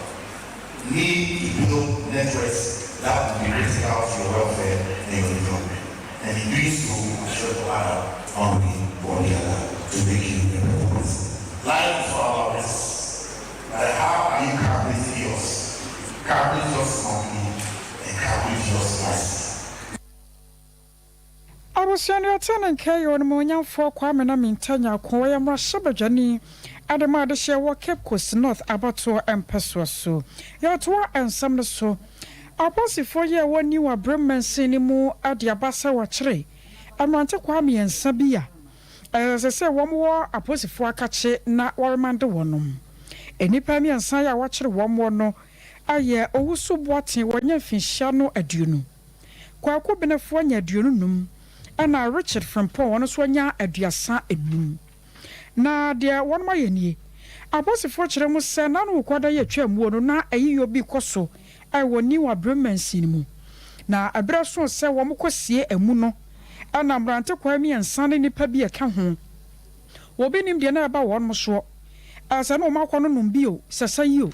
Need to build networks that will be critical to your welfare and your development. And in doing so, I'm sure it will add up one way or the other to make you a better person. Life is all about risks. But how are you calculating yours? Calculate yours smartly and calculate yours wisely. Abusua no ɔte ne nka yɛ ɔnumonyamfoɔ Kwame na Minta Nyako, wɔyɛ mmarahyɛbadwani ade ma adehyɛ wɔ Cape Coast North abatoɔ mpɛsoɔ so. Yɛtoa nsɛm no so. Apolisifoɔ yi a wɔni wɔ Abrɛ mansin no mu ade aba sɛ wɔkyere mmerante kwa mmiɛnsa bi a ɛsɛ sɛ wɔn wɔ apolisifoɔ akakye na wɔremande wɔnom. Nnipa mmiɛnsa yi a wɔkyere wɔn wɔ no ayɛ Owusu Boaten, wɔnyɛ mfinhyia no 20. Kwaku Benefoɔ anya 25 ɛna Richard Frimpong ɔno nso anya 35. Na deɛ wɔnom ayɛ nie. Aposifoɔ kyerɛ mu sɛ nano Wukuada yi atwa muo no na ayiyɔ bi kɔ so wɔ New Abrem mansin mu. Na ɛberɛ soo sɛ wɔn kɔ sie amu no ɛna mmerante kwaa miɛnsa ne nnipa bi ɛka ho. Obi nim deɛ na ɛba wɔnom soɔ. Sɛ na wɔn akɔ no nom bi o, sɛ sɛ yi o.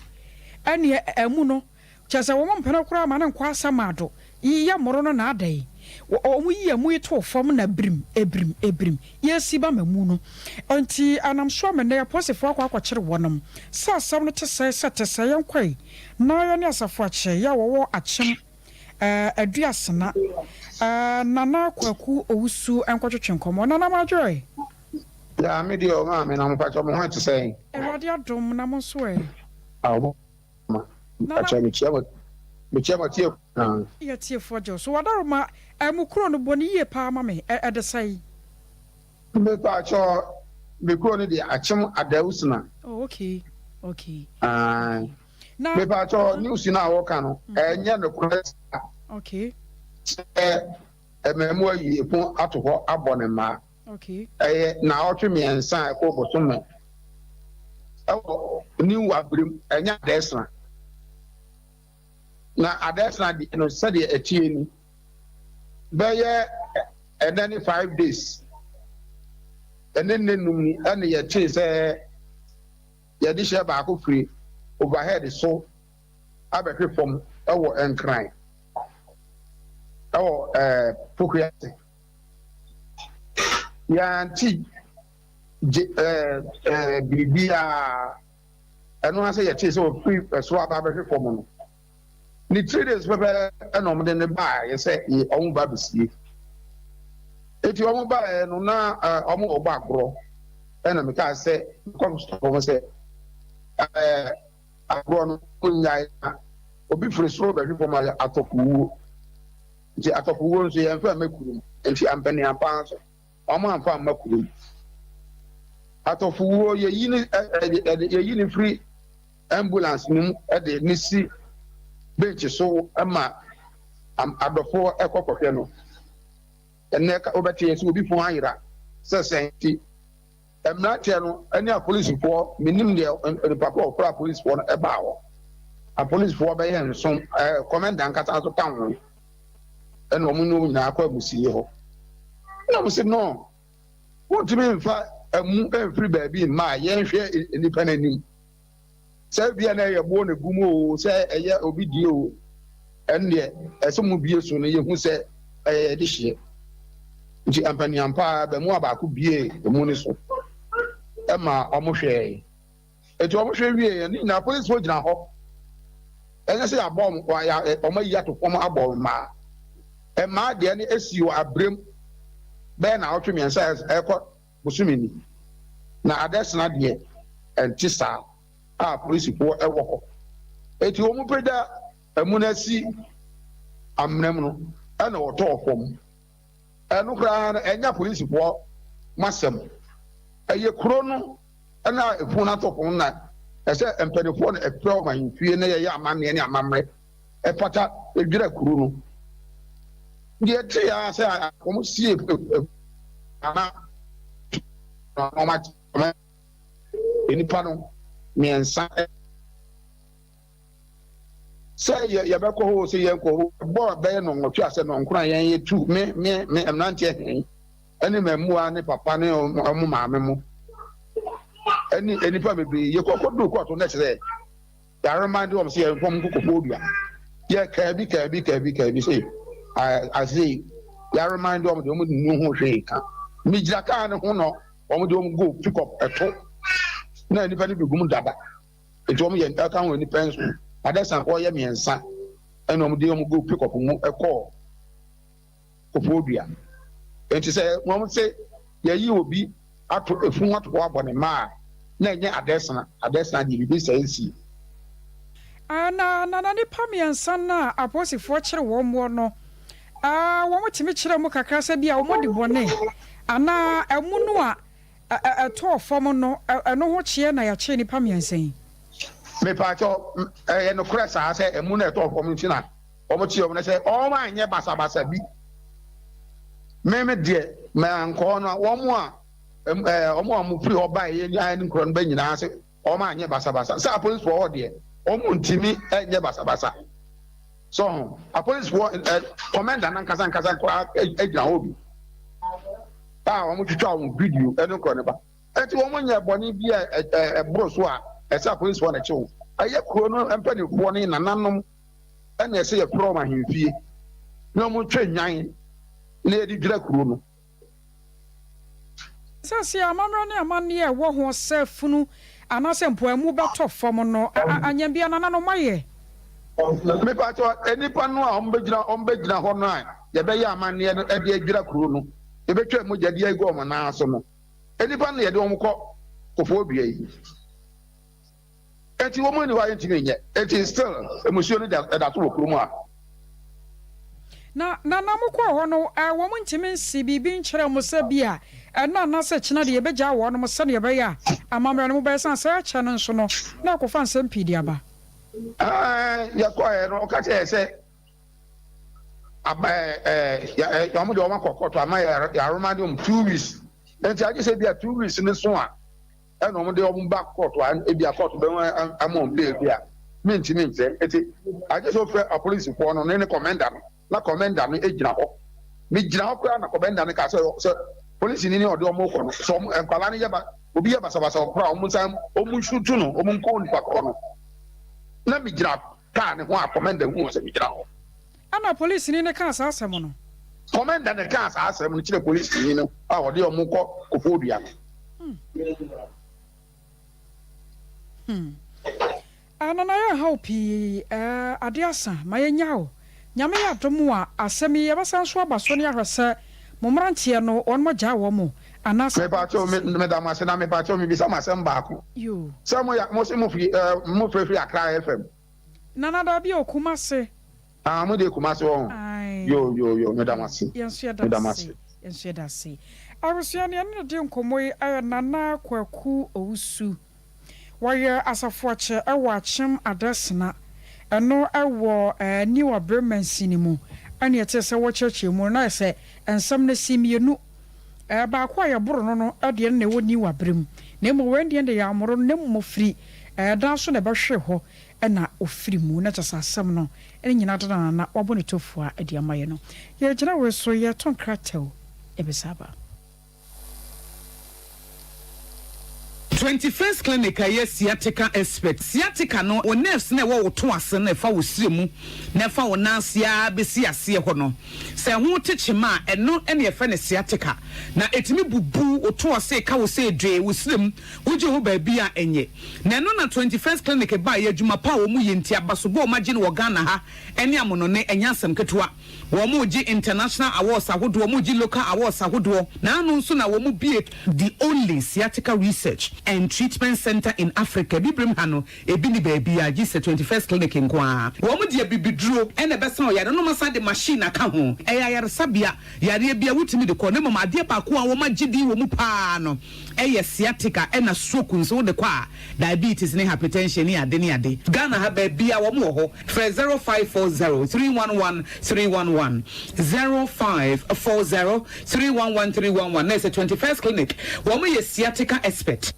Ɛneɛ amu no Kyerɛ sɛ wɔn mpene koraa ma no nkɔ asamado yi yɛ mmoro no na adɛn? Wɔn yi amu yi too fam na birim, ebirim, ebirim, yɛresi ba ma mu no. Enti ɛnam so ama nnɛ apolisifoɔ akɔ akɔkyere wɔnom. Sɛ asɛm no te sɛɛ, sɛ ɛte sɛɛ, yɛnkɔe na yɛne asafo akyɛ yɛ a wɔwɔ Akyem, eh, Aduasena, eh, Nana Kwaku Owusu nkɔtwetwe nkɔmmɔ. Nana Madwoe. Yaa me deɛ o maame na mo pakyɛ mo ho te sɛn? Awurade adom na mo nso ɛ? Awo. Ma mpakyɛw mekyia mo mekyia mo atiefo nyinaa. Yɛ tiefoɔ gye wo so. Wadaroma eh mo kuro no bɔ no yie paa ma me eh ɛde sɛn? Me pakyɛw me kuro no deɛ Akyem Adausena. Oh okay okay. Ae. Na. Me pakyɛw news no a wɔka no ɛnyɛ nokorɛ saa. Okay. Sɛ ɛmɛɛmoa yi epon ato hɔ abɔ ne mmaa. Ɛyɛ naawɔtwe mmiɛnsa a ɛkɔ bosome ɛwɔ New Abirem, ɛnyɛ Adɛsena. Na Adɛsena deɛ no sɛdeɛ ɛteɛ ni, bɛyɛ ɛnɛ ne 5 days, ɛne nne num ni ɛne yɛtee sɛ yɛde hyɛ baako firi overhead so abɛhwe fam ɛwɔ Nkran ɛwɔ Pokuase. Yɛante gye biribiara. Ɛno ara sɛ yɛtee sɛ ɔfiri ɛsoro aba abɛhwe fam no, ne 3 days pɛpɛ ɛna wɔde ne baeɛ sɛ wɔn ba bɛsie. Eti wɔn baeɛ no na wɔn ɔbɔ agorɔ, ɛna mekaa sɛ mekɔ stop wɔn sɛ agorɔ no nyae, na obi firi soro bɛhwe fam a atɔfo wuo. Nti atɔfo wuo nso yɛmfa mma kurom. Nti ampaniampa nso wɔn amfa mma kurom. Atɔfo wuo, yɛyi ne ɛde yɛyi ne firi ambulance no mu ɛde ne si bench so ma adɔfoɔ ɛkɔ kɔhwɛ no. Ɛnɛ wobɛte yɛ sɛ obi fon ayera sɛ sɛn. Nti mmeranteɛ no ne apolisifoɔ, menim deɛ nipa ko a ɔkora apolisifoɔ no ɛbaa hɔ. Apolisifoɔ bɛyɛ nson, commander nkasa nso ka ho, ɛna wɔn ne wɔn nyinaa kɔ amusie hɔ. Ɛna wɔn sɛ no, wɔntumi nfa amu mfiri baabi mma a yɛnhwɛ nipa n'anim sɛ bia na ɛyɛ boɔ na egu mu o, sɛ ɛyɛ obi die o, ɛndeɛ ɛsɛ mo bie so no yɛhu sɛ ɛyɛ yɛde hyeɛ. Nti ampaniampa bɛmu a baako bie emu ne so ɛma wɔn hwɛɛ. Eti wɔn hwɛ wie yɛn ne nyinaa polisifoɔ gyina hɔ. Ɛnyɛ sɛ yɛabɔ wɔn, wɔn ayi ato fam abɔ wɔn mmaa. Mmaa deɛ no esi wɔ abirem bɛyɛ na awɔtwe 3 ɛkɔ bosome ni. Na Adɛsena deɛ ɛnte saa a polisifoɔ ɛwɔ hɔ. Eti wɔn pagya ɛmu no asi amena mu no ɛna wɔtɔɔ fam. Ɛno koraa no ɛnyɛ polisifoɔ mo asɛm. Ɛyɛ kuro no ɛna efun no atɔ fam na ɛsɛ mpanimfoɔ no ɛfrɛ wɔn ahemfie na yɛyɛ amanneɛ ne amammerɛ ɛfata edwira kuro no. Deɛ ɛte ya sɛ wɔn sie ana wɔn akyɛ nipa no mmiɛnsa sɛ yɛ yɛbɛkɔ hɔ sɛ yɛnkɔ hɔ. Bɔɔl bɛyɛ 8 asɛ 9 a yɛn yɛ tu me mmeranteɛ hɛn ɛne mmaamua ne papa ne ɔmo maame mo ɛne nnipa bebree yɛkɔ kɔduru kɔɔto no kyerɛ yɛaremande wɔn sɛ yɛmfam nkɔ Koforidua. Yɛ kaabi kaabi kaabi kaabi sɛ ase yɛaremande wɔn de wɔn nnu ho hwee ka. Megyina kaa ne ho no, wɔn de wɔn go pick up ɛto na nnipa no bi gum dada. Nti wɔn yɛ ɛka ho nnipa nso adesanfoɔ yɛ mmiɛnsa ɛna wɔn de wɔn go pick up mu ɛkɔɔ Koforidua. Nti sɛ wɔn sɛ yɛyi obi ato efun ato hɔ abɔ ne mma a, na ɛnyɛ Adɛsena. Adɛsena deɛ biribi sɛ nsi. Na nnipa mmiɛnsa no a apolisifoɔ kyere wɔn mmoɔ no, wɔtumi kyerɛ mu kakra sɛ bi a wɔadi bɔne anaa amu no a ɛtɔɔ fam no, ɛno ho kyeɛ na yɛakyere nnipa mmiɛnsa yi. Mepaakyɛw, ɛyɛ nokorɛ saa sɛ amu no a ɛtɔɔ fam nti na. wɔn kye wɔn no sɛ wɔn anyɛ basabasa bi. Meme deɛ mankɔ no a wɔn a ɛɛ wɔn a wɔn firi hɔ baeɛ yɛ ne nkorɔ no bɛ nyinaa sɛ wɔn anyɛ basabasa. Sɛ apolisifoɔ hɔ deɛ wɔn ntumi nyɛ basabasa. So ho apolisifoɔ ɛ kɔmɛnda nankasa nkasa koraa gyina hɔ bi a wɔn twitwa wɔn video ɛne nkorɔ no ba. Enti wɔn nyɛɛ bɔne bi a ɛboro so a ɛsɛ apolisifoɔ na ɛkye wɔn. Ɛyɛ kuro no mpanimfoɔ ne nananom na ɛsɛ yɛfrɛ wɔn ahemfie na wɔtwa nnwan na yɛde dwira kuro no. Seesei amammerɛ ne amanneɛ a ɛwɔ ho sɛ funu anaasɛ mpoamu bɛtɔ fam no, anyambia nananom ayɛ. Mepakyɛw, nnipa no a wɔbɛgyina wɔbɛgyina hɔ no a yɛbɛyɛ amanneɛ no de adwira kuro no, yɛbɛtwa mogya de agu wɔn nan so no, Nnipa no na yɛde wɔn kɔ kofoɔ dua yi. Enti wɔn nni hɔ a yɛntumi nyɛ. Enti still mmusuo no da ɛda so wɔ kurom ha. Na na na mokɔɔ hɔ no, wɔn ntumi nsi biribi nkyerɛɛ mo sɛ bi a ɛnnɛ anaasɛ kyena de yɛbɛgyaa wɔnom sɛdeɛ ɛbɛyɛ a amammerɛ no mobɛyɛ sane sɛ ɛkyɛ no nso no na ɛkɔfa nsɛm pii de aba. Ɛɛ, yɛkɔeɛ no, ɔka kyerɛɛ yɛn sɛ aba ɛɛ ɛɛ wɔn de wɔn akɔ kɔɔto ama yɛ yɛaroma de wɔn 2 weeks. Nti agye sɛ bi a 2 weeks ne so a ɛna wɔn de wɔn ba kɔɔto a ebi a kɔɔto bɛ ama wɔn bail bi a mentumi nkyerɛ. Nti agye sɛ ofrɛ apolisifoɔ no ne ne commander no na commander no gyina hɔ. Megyina hɔ koraa na commander no ka sɛ sɛ polisini ne ɔde wɔn kɔ no sɛ wɔn nkwadaa no yɛ ba obi yɛ basabasa wɔ koraa wɔn nsan wɔn nsutu no wɔn nkɔ nipa korɔ no na megyina kaa ne ho a commander hu sɛ megyina hɔ. Ɛna polisini no kaa saa asɛm no. Commander no kaa saa asɛm no kyerɛ polisini no a ɔde wɔn kɔ Koforidua no. Hmm. Ah, Nana yɛ haw pii eh, ade asa, ma yɛnya o. Nyame yɛ adom a, asɛm yi yɛbɛsan so aba so ne ahwɛ sɛ mo mmeranteɛ no wɔn agyaa wɔn mo anaasɛ. Mepakyɛw me meda mo ase na mepakyɛw mebisa mo asɛm baako. Yoo. Sɛ mo ya mo se mo firi eh mo frɛ firi Accra FM. Nana dabi o Kumase. Ah mo deɛ Kumase wɔ ho. Ae. Yoo yoo yoo meda mo ase. Yɛn nso yɛda Meda mo ase. ase. Yɛn nso yɛda ase. Abusua nea ɛne no di nkɔmmɔ yi yɛ Nana Kwaku Owusu. Wɔyɛ asafoakyɛ wɔ Akyem Adesena, ɛno wɔ New Abere mansini mu. Ɛne ɛte sɛ wɔkyerɛkyerɛ mu no, na ayɛ sɛ nsɛm no si mmienu. Baako a yɛboro no no deɛ no na ɛwɔ New Abere mu, na mmom wei deɛ deɛ yɛammoro no, na mmom ɔfiri dan so na ɛbɛhwee hɔ na ɔfiri mu. Na kyerɛ sɛ asɛm no ne nyinaa da na na wabɔ ne tofua de ama yɛn no. Yɛgyina wei so yɛreto nkrataw ɛbɛsa aba. 21st Clinic a ɛyɛ sciatica expert. Sciatica no, wo nerves no a ɛwɔ wo to ase no a ɛfa wo srɛ mu na ɛfa wo nan ase ara bɛsi aseɛ hɔ no, sɛ ɛho te kyema a, ɛno na yɛfrɛ no sciatica. Na ɛtumi bubu wo to ase, ka wo sɛ dwee, wo srɛ mu, wogye ho baabi a ɛnyɛ. Na ɛno na 21st Clinic baeɛ, adwuma pa a wɔyɛ nti, abasobɔ a wɔagye no wɔ Ghana ha ne amonɔne, ɛnyɛ asɛm ketewa. Wɔregye international awards ahodoɔ, wɔregye local awards ahodoɔ. N'ano nso na wɔbue the only sciatica research and treatment centre in Africa. Abibirem ha no, ebi nni baabiara gye sɛ 21st Clinic nko ara. Wɔde abibiduro na ɛbɛsa ɔyare no na wɔasan de machine aka ho. Ɛyɛ ayaresabea, yareɛ biara wotumi de kɔ na mmom adeɛ baako a wɔagye din wɔ mu pa ara no yɛ sciatica ɛna stroke nso wode kɔ a, diabetes ne hypertension ne ade ne ade. Ghana ha baabiara wɔn wɔ hɔ. Frɛ 0540 311 311, 0540 311 311 na ɛsɛ 21st Clinic. Wɔn yɛ sciatica expert.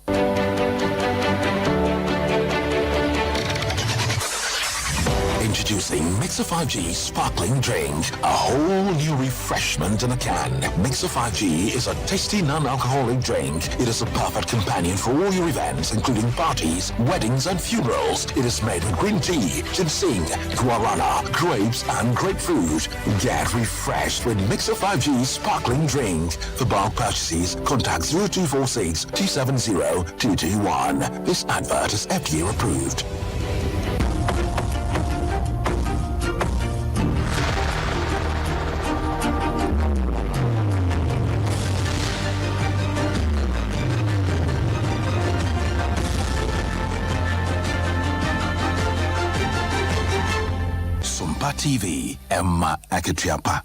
Introducing Mixer 5G Sparkling Drink, a whole new refreshment in a can. Mixer 5G is a tasty non-alcoholic drink. It is a perfect companion for all your events, including parties, weddings, and funerals. It is made with green tea, ginseng, guarana, grapes, and grapefruit. Get refreshed with Mixer 5G Sparkling Drink. For bulk purchases, contact 0246 270 221. This advert is FDA approved. Sompa TV, Emma Akatriapa.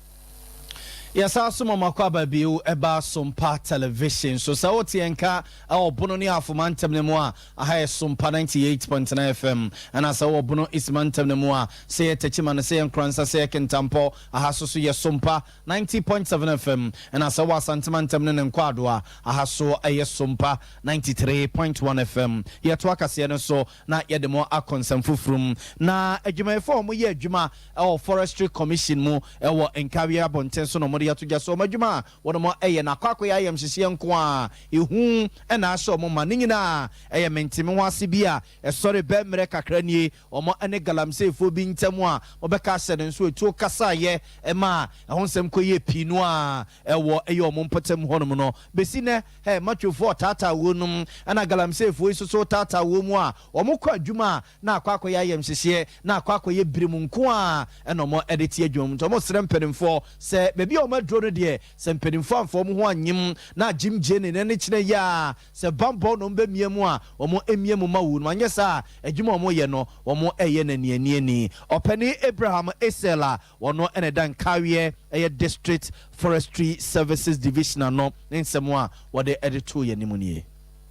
Yɛsan so ma mo akwaaba bio ɛba Sompa Television so. Sɛ wote yɛn nka ɛwɔ Bono ne Ahafo mantam no mu a, aha yɛ Sompa 98.9 FM. Ɛna sɛ wowɔ Bono East mantam no mu a, sɛ yɛ Techiman, sɛ yɛ Nkoransa, sɛ yɛ Kintampo, aha so so yɛ Sompa 90.7 FM. Ɛna sɛ wowɔ Asante mantam no ne Nkwado a, aha so ɛyɛ Sompa 93.1 FM. Yɛtoa kaseɛ no so na yɛde mo akɔ nsɛm foforɔ mu. Na adwumayɛfoɔ a wɔyɛ adwuma wɔ Forestry Commission mu wɔ Nkawie abɔnten so na wɔde ato dwa sɛ wɔn adwuma a wɔn yɛ no akɔ akɔyɛ ayamhyehyeɛ nko ara, ehu na ahyɛ wɔn ma. Ne nyinaa yɛ mente-me-ho-ase bi a ɛsɔre bɛ mmerɛ kakra nie wɔn ne galamseyfoɔ bi ntam a wɔbɛka ahyɛ no nso etuo kasaeɛ maa ɛho nsɛm kɔyɛɛ pii no a ɛwɔ ɛyɛ wɔn mpɔtam hɔnom no. Bɛsi nnɛ, hɛ, matwofoɔ retaataa wɔn nom ɛna galamseyfoɔ yi nso so retaataa wɔn mu a wɔkɔ adwuma a na akɔ akɔyɛ ayamhyehyeɛ, na akɔ akɔyɛ birim nko ara na wɔde te adwuma mu. Nti wɔsrɛ mpanimfoɔ sɛ baabi a wɔaduro no deɛ, sɛ mpanimfoɔ amfa wɔn ho anyem na agyem gyee ne ne kyena yi a, sɛ bammɔ na wɔbɛmia mu a, wɔmmia mu ma wɔn. Anyɛ saa a, adwuma a wɔyɛ no, wɔreyɛ no anianiani. Ɔpanin Abraham Esel a ɔno na ɛda Nkaweɛ ɛyɛ District Forestry Services Division ano ne nsɛm a wɔde de too yɛn anim nie.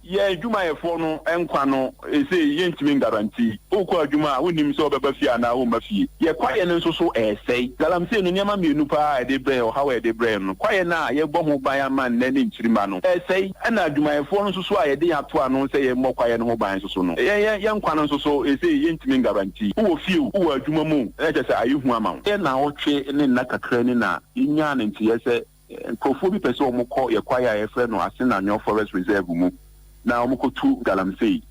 Yɛn adwumayɛfoɔ no nkwa no seesei yɛntumi ngaranti. Wokɔ adwuma a wonnim sɛ wobɛba fie anaa womma fie. Yɛn kwaeɛ no nso so ɛresɛe. Galamsey no nneɛma mmienu pa ara a ɛde brɛ yɛn, ɔhaw a ɛde brɛ yɛn no, kwaeɛ no a yɛbɔ ho ban ama nnɛ ne nkyirimma no, ɛresɛe. Ɛna adwumayɛfoɔ no nso so a yɛde yɛn ato ano sɛ yɛmmɔ kwaeɛ no ho ban nso so no, yɛn yɛn nkwa no nso so seesei yɛntumi ngaranti. Wowɔ fie o, wowɔ adwuma mu o, na kyerɛ sɛ ayɛ hu ama wo. Yɛn nnawɔtwe ne nna kakra ni na yɛnyaa no nteeɛ sɛ Nkurɔfoɔ bi pɛ sɛ wɔkɔ yɛn kwaeɛ a yɛfrɛ no Asenanwɔ Forest Reserve mu na wɔkɔtu galamsey,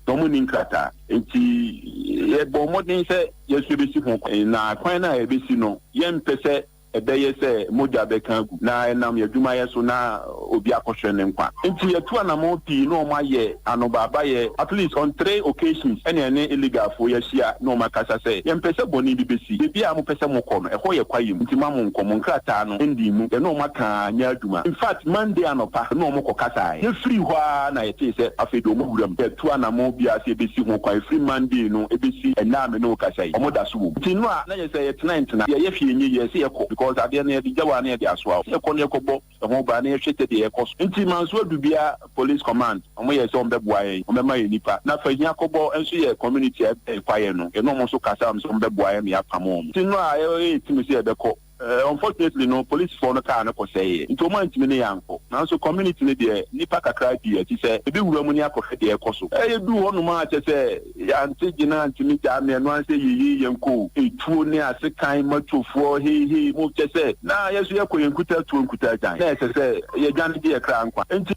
na wɔnni nkrataa. Enti yɛbɔɔ mmɔden sɛ yɛn nso yɛbɛsi ho kwan, na kwan no a yɛbɛsi no, yɛmpɛ sɛ ɛbɛyɛ sɛ mogya bɛka agu, na ɛnam yɛn adwumayɛ so na obi akɔhwere ne nkwa. Enti yɛatu anammɔn pii na wɔayɛ anobaabayɛ, at least on three occasions ɛna yɛne illegalfoɔ yi ahyia na wɔakasa sɛ yɛmpɛ sɛ bɔne bi bɛsi. Baabi a mopɛ sɛ mokɔ no, ɛhɔ yɛ kwaeɛ mu, nti mma monkɔ. Mo nkrataa no ndii mu. Yɛne wɔn aka ara nyɛ adwuma. In fact, Monday anɔpa yɛne wɔn kɔkasaeɛ. Yɛfirii hɔ ara na yɛtee sɛ afei deɛ wɔawura mu. Yɛatu anammɔn biara sɛ yɛbɛsi ho kwan. Ɛfiri Monday no bɛsi ɛnnɛ a me ne wo kasa yi, wɔda so wɔ mu. Nti nnora na yɛ sɛ yɛtena ntena, yɛyɛ hwee nyɛ yie, ɛsɛ yɛkɔ because adeɛ no yɛde gya wo a na yɛde asoa wo. Sɛ yɛkɔ na yɛkɔbɔ ho ban na yɛhwɛ sɛdeɛ ɛrekɔ so. Nti Manso Adubia Police Command, wɔn yɛɛ sɛ wɔn bɛboa yɛn, wɔn bɛma yɛn nipa. Na Fahia Kɔbɔ nso yɛ community a ɛbɛn kwaeɛ no, yɛne wɔn nso kasa wɔn sɛ wɔn bɛboa yɛn ma yɛapam wɔn. Nti nnora a yɛyɛ team sɛ yɛbɛkɔ, unfortunately no polisifoɔ no car no kɔsɛeɛ, nti wɔn antumi ne yɛn ankɔ. Nanso community no deɛ nnipa kakra dii akyi sɛ yɛbɛwura mu ne akɔhwɛ deɛ ɛrekɔ so. Yɛduu hɔnom a kyerɛ sɛ Yɛante gyina antumi gyaa me ɛno ara sɛ yeye yɛnkɔ o etuo ne asekan matwofoɔ hei hei mo kyɛ sɛ na yɛso yɛkɔ yɛn nkuta tuo nkuta agyan na ɛsɛ sɛ yɛdwane gye yɛ kra nkwa enti.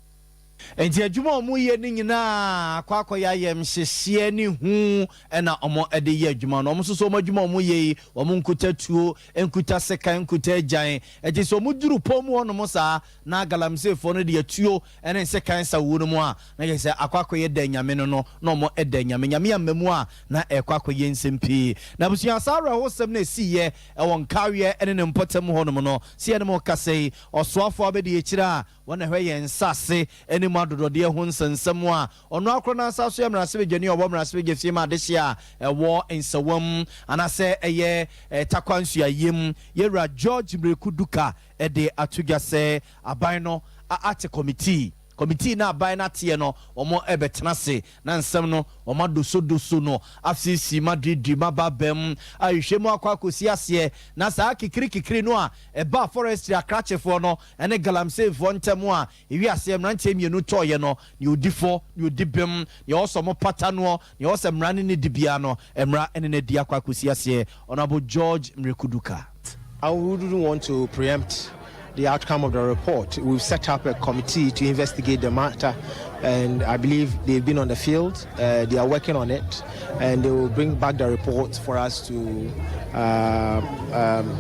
Enti adwuma a wɔyɛ no nyinaa akɔ akɔyɛ ayamhyehyeɛ ne hu na wɔde yɛ adwuma no. Wɔn nso so wɔn adwuma a wɔyɛ yi, wɔn nkuta tuo, nkuta sekan, nkuta agyan. Enti sɛ wɔduru pɔn mu hɔnom saa na galamseyfoɔ no de atuo ne nsekan sa wuo no mu a, na kyerɛ sɛ akɔ akɔyɛ dɛ nyame no no, na ɔmo da nyame. Nyame amma mu a, na ɛrekɔ akɔyɛ nsɛm pii. Na abusua, saa awerɛhosɛm no a ɛsiiɛ wɔ Nkaweɛ ne ne mpɔtam hɔnom no, sɛ yɛne mo rekasa yi, ɔsoafoɔ abɛdi akyire a wɔn na ɛhwɛ yɛn nsase ne mu adodɔdeɛ ho nsɛnsɛm a ɔno ara korɔ no ara san so yɛ mmarahyɛbadwani a ɔwɔ mmarahyɛbadwafie ma adehyeɛ a ɛwɔ Nsawam anaasɛ ɛyɛ Tarkwa Nsuaeɛm, Yɛwura George Miraku Duka de ato dwa sɛ aban no ate kɔmitii. Kɔmitii no a aban no ateɛ no, wɔrebɛtena ase na nsɛm no wɔadosodoso no asiesie mu aduadua mu aba abam ahwehwɛ mu akɔ akɔsi aseɛ. Na saa kikirikikiri no a ɛbaa forestry akrakyefoɔ no ne galamseyfoɔ ntam a ɛwii aseɛ mmeranteɛ mmienu tɔeɛ no, nea ɔdi fɔ, nea ɔdi bem, nea ɛwɔ sɛ wɔpata noɔ, nea ɛwɔ sɛ mmara ne no di biara no, mmara ne no adi akɔ akɔsi aseɛ. Honourable George Mrekuduka. I wouldn't want to preempt the outcome of the report. We've set up a committee to investigate the matter, and I believe they've been on the field. Uh, they are working on it, and they will bring back the report for us to, uh, um,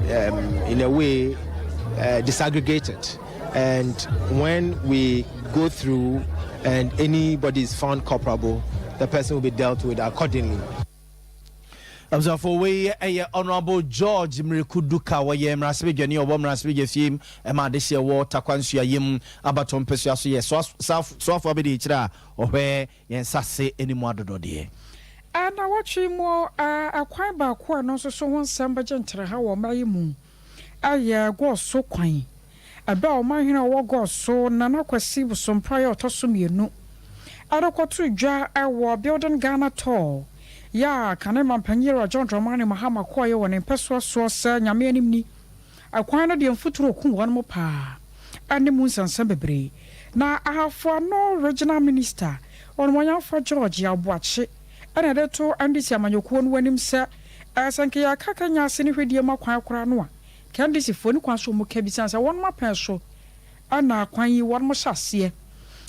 um, in a way, uh, disaggregate it. And when we go through and anybody is found culpable, the person will be dealt with accordingly. Abusuafo, wei yɛ Honourable George Miraku Duka, ɔyɛ mmarahyɛbadwani a ɔwɔ mmarahyɛbadwafie mu ma adehyeɛ wɔ Tarkwa Nsuayɛ mu abatoɔ mpɛsua so yɛ soafoɔ abadiakyire a ɔhwɛ yɛn nsase ne mu adodɔdeɛ. Nnawɔtwe mu ɛkwan baako a ɛno nso so ho nsɛm bɛgye ntraha wɔ ɔman yi mu. yɛ Goaso kwan. Ɛberɛ a ɔmanhene a ɔwɔ Goaso, Nana Kwasi Bosompraeɛ a ɔtɔ so mmienu rekɔto dwa wɔ Building Ghana Tour yɛ a kane Mampanyin Yɛwura John Dramani Mahama kɔeɛ wɔ ne mpɛsoa soɔ sɛ Nyame anim ni, ɛkwan no deɛ mfuturo ku wɔnom paa ne mu nsɛnsɛm bebree. Na Ahafo Ano Regional Minister, Ɔnumɔnyamfoɔ George Yaw Boakye na ɛde to NDC amanyɔkuo no anim sɛ sɛ nka yɛka Kenya ase ne hwɛdie mu akwan koraa no a, nka NDC foɔ nni kwan sɛ wɔn ka bi sane sɛ wɔnom apɛn so na kwan yi wɔnom hyɛ aseɛ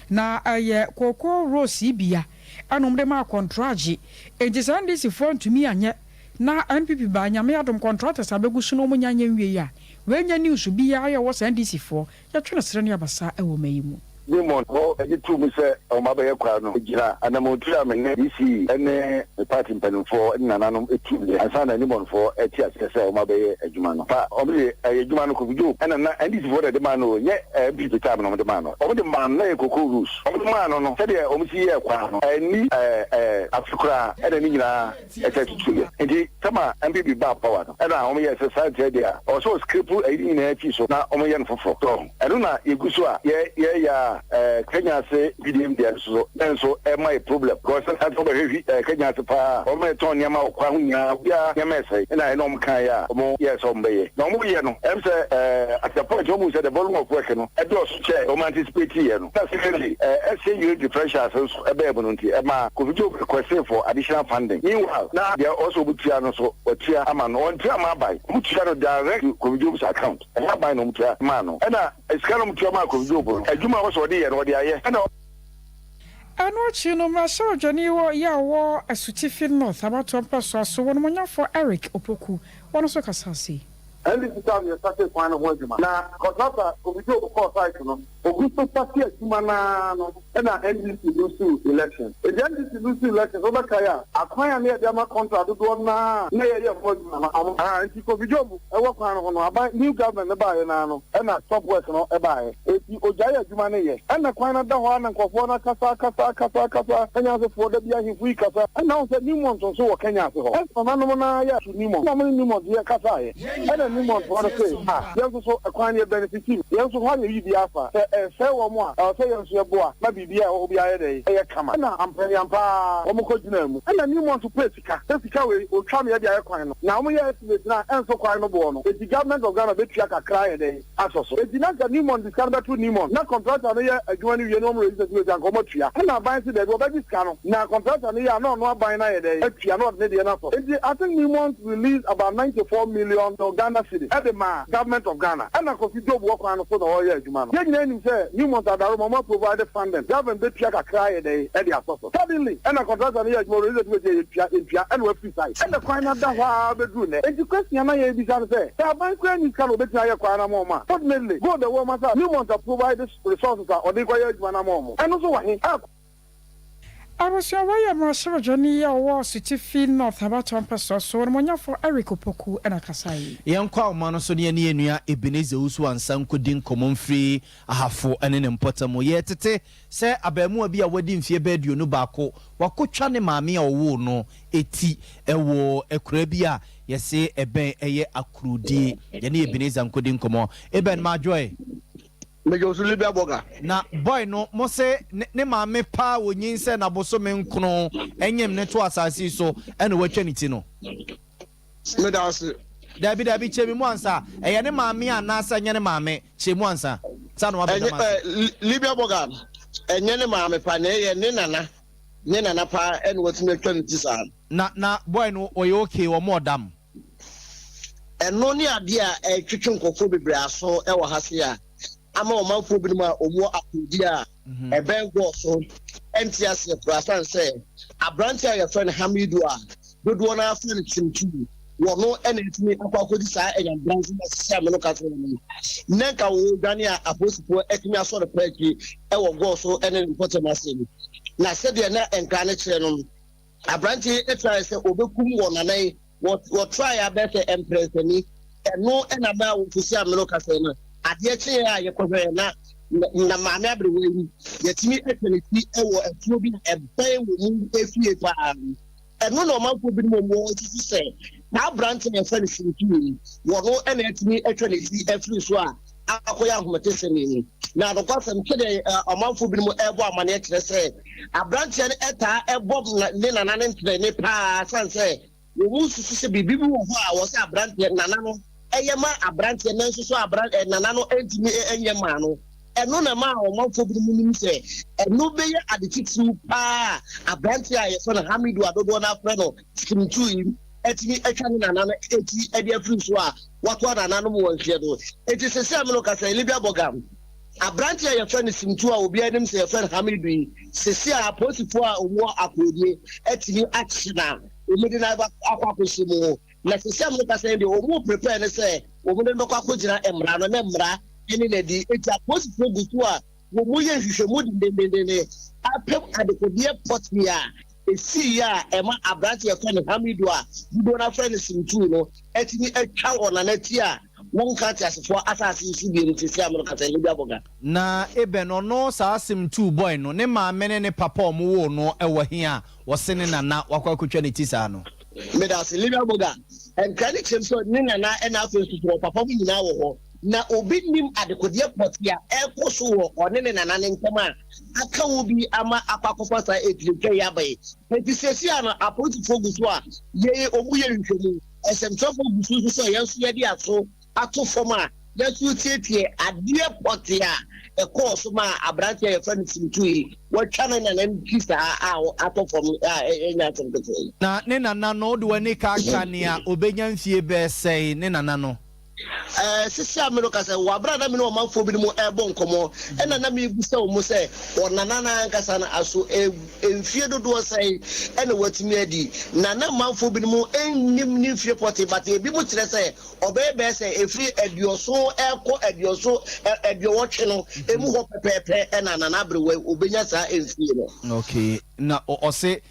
na ɛyɛ kooko rose yi bia ɛna wɔn de maa kɔntragye enti sɛ NDC foɔ antumi anyɛ na NPP baa Nyame adom kɔntratɛs abɛgu so na wɔn nya nyɛ nwiei a wei nyɛ news biara yɛ wɔ sɛ NDC foɔ yɛtwe no serɛ ne abasa wɔ ma yi mu. Newmont hɔ gye too mu sɛ wɔn abɛyɛ kwan no gyina anammɔntuo a me ne DC ne me party mpanimfoɔ ne nananom tuiɛ ansa na Newmontfoɔ te aseɛ sɛ wɔn abɛyɛ adwuma no. Pa wɔn de ɛyɛ adwuma no Kofi Job ɛna na NDC foɔ na ɛde maa no o, nyɛ NPP time na wɔn de maa no. Wɔn de maa no na ɛyɛ cocoa rules. Wɔn de maa no no sɛdeɛ wɔn si yɛɛ kwan no anni afe koraa ɛna ne nyinaa ɛsɛ tutu yɛ. Nti sama NPP baa power no ɛna wɔn yɛɛ sɛ saa nti deɛ a ɔwɔ sɛ wɔ scrape ayi no nyinaa fii so na wɔn yɛ no foforɔ. So ɛno na yɛgu so a yɛ yɛ yɛ a ɛɛ Kenya ase PDM deɛ nso so na nso ɛma yɛ problem because sɛ sɛ wɔbɛhwɛ hwi ɛɛ Kenya ase paa wɔn ɛtɔn nneɛma wɔ kwan ho nyinaa obiara nneɛma ɛsɛe ɛna ɛna wɔn kan yɛ a wɔn yɛɛ sɛ wɔn bɛyɛ na wɔn yɛ no ɛm sɛ ɛɛ at the point wɔn hu sɛ the volume of work no ɛdɔɔso kyɛ wɔn anticipate yɛ no. Na secondly, exchange rate differentials nso ɛbɛɛ mu no nti, ɛmaa Kofi Job requested for additional funding. Meanwhile, na deɛ ɔwɔ sɛ wɔtua no nso, wɔatua ama no. Wɔntua amma aban, wɔtua no direct to Kofi Job's account. Ɛnyɛ aban na wɔtua maa no. Ɛna sika no a wɔtua maa Kofi Job no, adwuma a ɔwɔ sɛ ɔde yɛ no, ɔde ayɛ. Ɛna. Ɛno akyi no, mmarahyɛbadwani wɔ yɛ a ɔwɔ Asutifi North abatoɔ mpɛsoa so, Wɔnumonyamfoɔ Eric Opoku, wɔn nso kasaa sei. NDC time yɛ startee kwan no ho adwuma na contractor Kofi Job kɔɔ site no ogu so startee adwuma no ara no na NDC loosuu election. Enti NDC loosuu elections wobɛkae a akwan a na yɛde ama contract dodoɔ no ara a na yɛyɛ ho adwuma no wɔn Ahaa nti Kofi Job wɔ kwan no ho no aban new government no baeɛ no ara no na stop work no baeɛ. Enti ogyaee adwuma no yɛ. Ɛna kwan no ada hɔ ara na nkurɔfoɔ no akasa akasa akasa akasa, Kenya asefoɔ da bi ahemfo yi kasa. Ɛna wohu sɛ Newmont nso wɔ Kenya ase hɔ. Ɛna nananom no ara yɛ to Newmont. Ɛna wɔne Newmont yɛ kasaeɛ. Ɛna Newmont foɔ no se, ah, yɛn nso so kwan no yɛ benefiti mu. Yɛn nso hɔ ayɛ biribi afa. Sɛ ɛresɛe wɔn a, ɛwɔ sɛ yɛn nso yɛboa ma biribi a ɛwɔ hɔ biara yɛ dɛn? Ɛyɛ kama. Ɛna ampaniampa ara wɔkɔgyinaa mu. Ɛna Newmont pɛɛ sika sɛ sika wei wɔtwa me de ayɛ kwan no. Na wɔyɛɛ estimate no a ɛnso kwan no boɔ no. Enti Government of Ghana bɛtua kakra ayɛ dɛn? asɔ so. Enti na nka Newmont de sika no bɛto Newmont, na kɔntrata no yɛ adwuma no wie na wɔn register sika no, anka wɔatua. Ɛna aban se daabi, wɔbɛgye sika no, na kɔntrata no yɛ a na ɔno aban no ayɛ dɛn atua na ɔde ne deɛ no asɔ so. Enti I think Newmont released about 94 million Ghana cedis de maa Government of Ghana. Ɛna Kofi Job wɔ kwan no so na ɔreyɛ adwuma no. Yɛn nyinaa nim sɛ Newmont adarom wɔn aprovide funding, Government bɛtua kakra ayɛ dɛn de asɔ so. Suddenly ɛna contractor no yɛ adwuma ɔrelease adwuma tia yɛntua yɛntua ɛna wafiri site ɛna kwan no ada hɔ ara bɛduru nnɛ. Enti question a na yɛrebisa ne sɛ, sɛ aban koraa nni sika na ɔbɛtumi ayɛ kwan no ama wɔn a, fortunately gold ɛwɔ wɔn asa Newmont a provide resources a ɔde rekɔyɛ adwuma no ama wɔn. Ɛno nso wɔ he? A. Abusua wei yɛ mmarahyɛbadwani a ɔwɔ Asutifi North abatoɔ mpɛsoa so, Onimuonyamfoɔ Eric Opoku na ɛkasaeɛ. Yɛnkɔ ahoma no so na yɛne yɛn nua Ebenezer Owusu Ansah nkɔdi nkɔmmɔ mfiri Ahafo ne ne mpɔtam. Yɛretete Sɛ abarimaa bi a wadi mfeɛ bɛyɛ 21, wakɔtwa ne maame a ɔwoo no ti wɔ akuraa bi a yɛse ɛbɛn ɛyɛ Akurudie. Yɛne Ebenezer nkɔdi nkɔmmɔ. Eben, Madwoe. Mejɛ wo so Libya burger. Na boy no mo se ne ne maame paa onyinsɛn na bosome nkono nyem no to asase yi so ɛna watwa ne ti no. Meda ase. Dabi dabi kyɛ me mu ansa. Ɛyɛ ne maame anaasɛ ɛnyɛ ne maame? Kyɛ mu ansa. Sa na wabɛda m'ase. Ɛnyɛ Libya Boga, ɛnyɛ ne maame pa na ɛyɛ ne nana, ne nana paa ɛna watumi atwa ne ti saa. Na na boy no ɔyɛ okay wɔn ɔdam. Ɛno ne adeɛ a ɛtwetwe nkurɔfoɔ bebree aso wɔ ha sei a ama ɔmanfoɔ binom a wɔwɔ akodeɛ a ɛbɛn gɔɔ so nte aseɛ koraa sane sɛ aberanteɛ a yɛfrɛ no Hamidu a dodoɔ no ara frɛ no Timtu wɔ no ɛna atumi akɔ akɔdi saa anyambra nso na sisi a me no ka kyerɛ no na nka wɔredwane a apolisifoɔ atumi asɔ no paa akyi ɛwɔ gɔɔ so ɛne ne mpɔtam ase na sɛdeɛ na nkra no kyerɛ no aberanteɛ yi trae sɛ ɔbɛkum wɔ nanan wɔtrae abɛɛ sɛ mprɛnsani ɛno ɛna bɛa wɔkɔsi ameno kasɛe no adeɛ kyeeɛ a yɛkɔhwɛɛ na na maame aberewa yi yɛtumi atwa ne ti wɔ afuo bi a ɛbɛn wɔ mu efie paa. Ɛno na ɔmanfoɔ binom a wɔwɔ hɔ susu sɛ saa aberanteɛ a yɛfrɛ no Sintue yi, wɔno na atumi atwa ne ti afiri so a akɔyɛ ahometesɛm yi. Na nokwasɛm, sɛdeɛ ɔmanfoɔ binom rebɔ amanneɛ kyerɛ sɛ aberanteɛ no taa bɔ ne nana no ntrɛne paa sane sɛ wɔn susu sɛ biribi bi wɔ hɔ a wɔ sɛ aberanteɛ nana no yɛ ma aberanteɛ nanso so nana no ntumi nyɛ maa no. Ɛno na ɛmaa ɔmanfoɔ binom nim sɛ ɛno bɛyɛ ade titiriw paa a aberanteɛ a yɛfrɛ no Hamidu a dodoɔ no ara frɛ no Skintu yi atumi atwa ne nana no ti de afiri so a watoa nananom wɔ nhwɛ no. Enti seesei a me ne wo kasa yi, Libya Bɔgam, aberanteɛ a yɛfrɛ no Skintu a obiara nim sɛ yɛfrɛ no Hamidu yi, seesei a apolisifoɔ a wɔwɔ Akoodie atumi akye no a wɔde no akɔ akɔhyɛ mu. Na seesei a me ne wo kasa yi deɛ, wɔn prepare no sɛ wɔde no bɛkɔ akɔgyina mmara no na mmara ne no adi. Enti apolisifoɔ gu so a wɔyɛ nhwehwɛmu dendendenden apem adekodeɛ pɔtee a esiiɛ a ɛma aberante a yɛfrɛ no Hamidu a dodoɔ no ara frɛ no Simtuu no atumi atwa wɔn nana ti a wɔnka ateasefoɔ asase yi so bio no seesei a merekasa yi, Libya Boga. Na eben ɔno saa Simtuu boy no ne maame ne ne papa a wɔwoo no wɔ he a wɔse ne nana wakɔ akɔtwa ne ti saa no? Medase, Libya Boga. Nkra no kyerɛm sɛ ne nana na afei nso so ɔpapa mu nyinaa wɔ hɔ. Na obi nnim adekodeɛ pɔtee a ɛrekɔ so wɔ ɔne ne nana no ntam a aka wo bi ama akɔ akɔfa saa atirimtwa yi aba yi. Enti seesei a no apolisifoɔ gu so a yei wɔn yɛ nhwehwɛmu. Nsɛmtwerɛfoɔ gu so nso sɛ yɛn nso yɛde aso ato fam a yɛn nso retietie adeɛ pɔtee a ɛkɔɔ so maa aberanteɛ a yɛfrɛ no Simtu yi wɔatwa ne nana no ti saa a atɔ fam a ɛnyɛ asɛm ketewa yi. Na ne nana no, wode w'ani kaaka nea ɔbɛnya mfie bɛɛ sɛn ne nana no? Ɛɛ, sese a me no kasa, wɔ abere a na me ne ɔmanfoɔ binom rebɔ nkɔmmɔ, ɛna na merebisa wɔn sɛ, Ɔnana no ankasa no, aso mfie dodoɔ sɛn na watumi adi? Na na manfoɔ binom nnim ne mfie pɔtee, but ebinom kyerɛ sɛ ɔbɛyɛ bɛyɛ sɛ ɛfiri aduɔson rekɔ aduɔson aduɔwɔtwe no emu hɔ pɛpɛɛpɛ na Nana Aberewa ɔbɛnya saa mfie no. Okay, na ɔse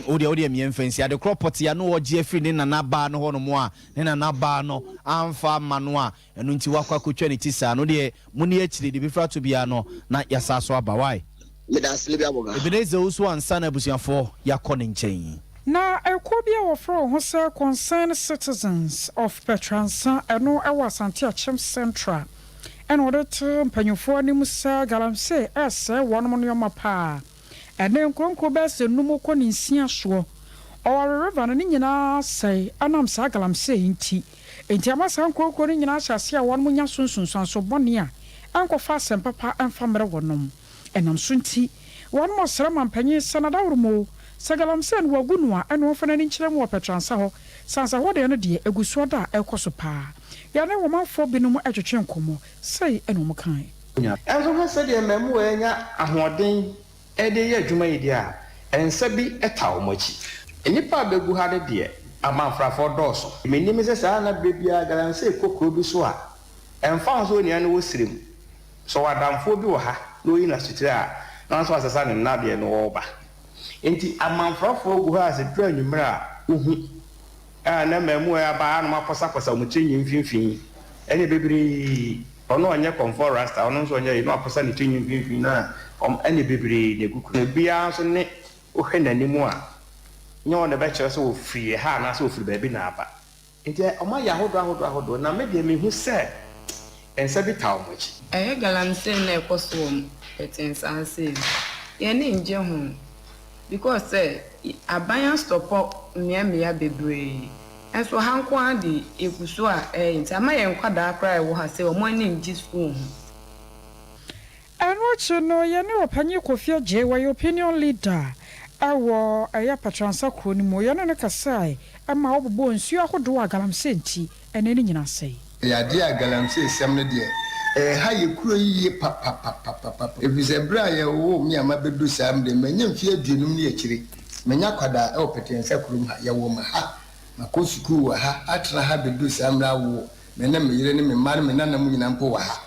Wo deɛ, wo deɛ mmiɛ mfa nsi. Ade korɔ pɔtee a na ɔregye afiri ne nana baa no hɔ nom a ne nana baa no amfa amma no a ɛno nti wakɔ akɔtwa ne ti saa no deɛ, monni akyire, deɛ ɛbɛfiri ato biara no na yɛasa so aba. Wai? Medase Libya Boga. Ebenezer Owusu ansa na abusuafoɔ yɛakɔ ne nkyɛn. Na ekuo bi a wɔfrɛ wɔn ho sɛ Concerned Citizens of Petransa, ɛno wɔ Asante Akyem Central, ɛna wɔde to mpanyinfoɔ anim sɛ galamsey resɛe wɔnom nnoɔma paa. Ɛnnɛ nkuro nkuro bɛyɛ sɛ num kɔ ne nsia soɔ. Ɔware River no ne nyinaa asɛe ɛnam saa galamsey yi nti. Enti ama saa nkuro nkuro no nyinaa ahyɛ aseɛ a wɔnom nya so nsunsuanso bɔne a ɛnkɔfa asɛm papa mfa mmerɛ wɔnom. Ɛnam so nti wɔnom ɔsrɛ mampanyin sɛ nadaworo o, sɛ galamsey no wagu no a ɛne ɔmfa n'ani nkyerɛ mu wɔ Pɛtransa hɔ. Sansa hɔ deɛ no deɛ ɛgu soɔ da a ɛrekɔ so paa. Yɛne wɔmanfoɔ binom twetwe nkɔmmɔ. Sei na wɔkae. Nanso hwɛ sɛdeɛ mmaamua yi anya ahoɔden de reyɛ adwuma yi deɛ a, nsa bi taa wɔn akyi. Nnipa a bɛgu ha no deɛ, amanfrafoɔ dɔɔso. Menim sɛ saa na berɛ biara galamsey kɔ kuro bi so a, ɛmfa ho sɛ onua no wɔ serem, sɛ ɔwɔ adamfoɔ bi wɔ ha na ɔyi no asotire a, na ɔno nso wasesa ne nnadeɛ na ɔreba. Enti amanfrafoɔ gu ha a sɛ ɛduru anwummerɛ a, wohu. A na mmaamua yi aba hanom apɔsapɔsa wɔn tiri nwi mfimfini, ɛne bebree, ɔno ɔnyɛ kɔmfoɔ rasta, ɔno nso ɔnyɛ yi, na waposa ne tiri nwi mfimfini na wɔn, ɛne bebree na ɛgu kuro. Obiara nso ne wohwɛ n'anim a, nyɛ ɔno na ɛbɛkyerɛ sɛ ɔfiri ha anaasɛ ɔfiri baabi na aba. Nti wɔayɛ ahodoɔ ahodoɔ ahodoɔ, na me deɛ mehu sɛ nsa bi taa wɔn akyi. Ɛyɛ galamsey na ɛkɔ so wɔ Pɛtɛnsaa sei no, yɛn ani ngye ho because sɛ aban astɔpɔ mmea mmea bebree nso ha nko ara de egu so a ɛyɛ nti ama yɛn nkwadaa koraa a ɛwɔ ha sei wɔn ani ngye sukuu ho. Ɛno akyi no yɛne Ɔpanyin Kofi Adjei, ɔyɛ opinion leader wɔ ɛyɛ Patransa kuro no mu, yɛne no kasae ma ɔbobɔɔ nsuo ahodoɔ a galamsey nti ɛnnɛ ne nyinaa asɛe. Ɛyɛ adeɛ a galamsey sɛm no deɛ ɛreha yɛ kuro yi yie papapapapapa ɛfiri sɛ berɛ a yɛwoo me a mabɛduru saa mmerɛ yi manya mfeɛ aduonum ne akyire manya akwadaa wɔ Pɛtɛnsa kurom ha yɛwoo me ha makɔ sukuu wɔ ha atena ha bɛduru saa mmerɛ awo me ne me yere ne me mma ne me nana mu nyinaa mpo wɔ ha.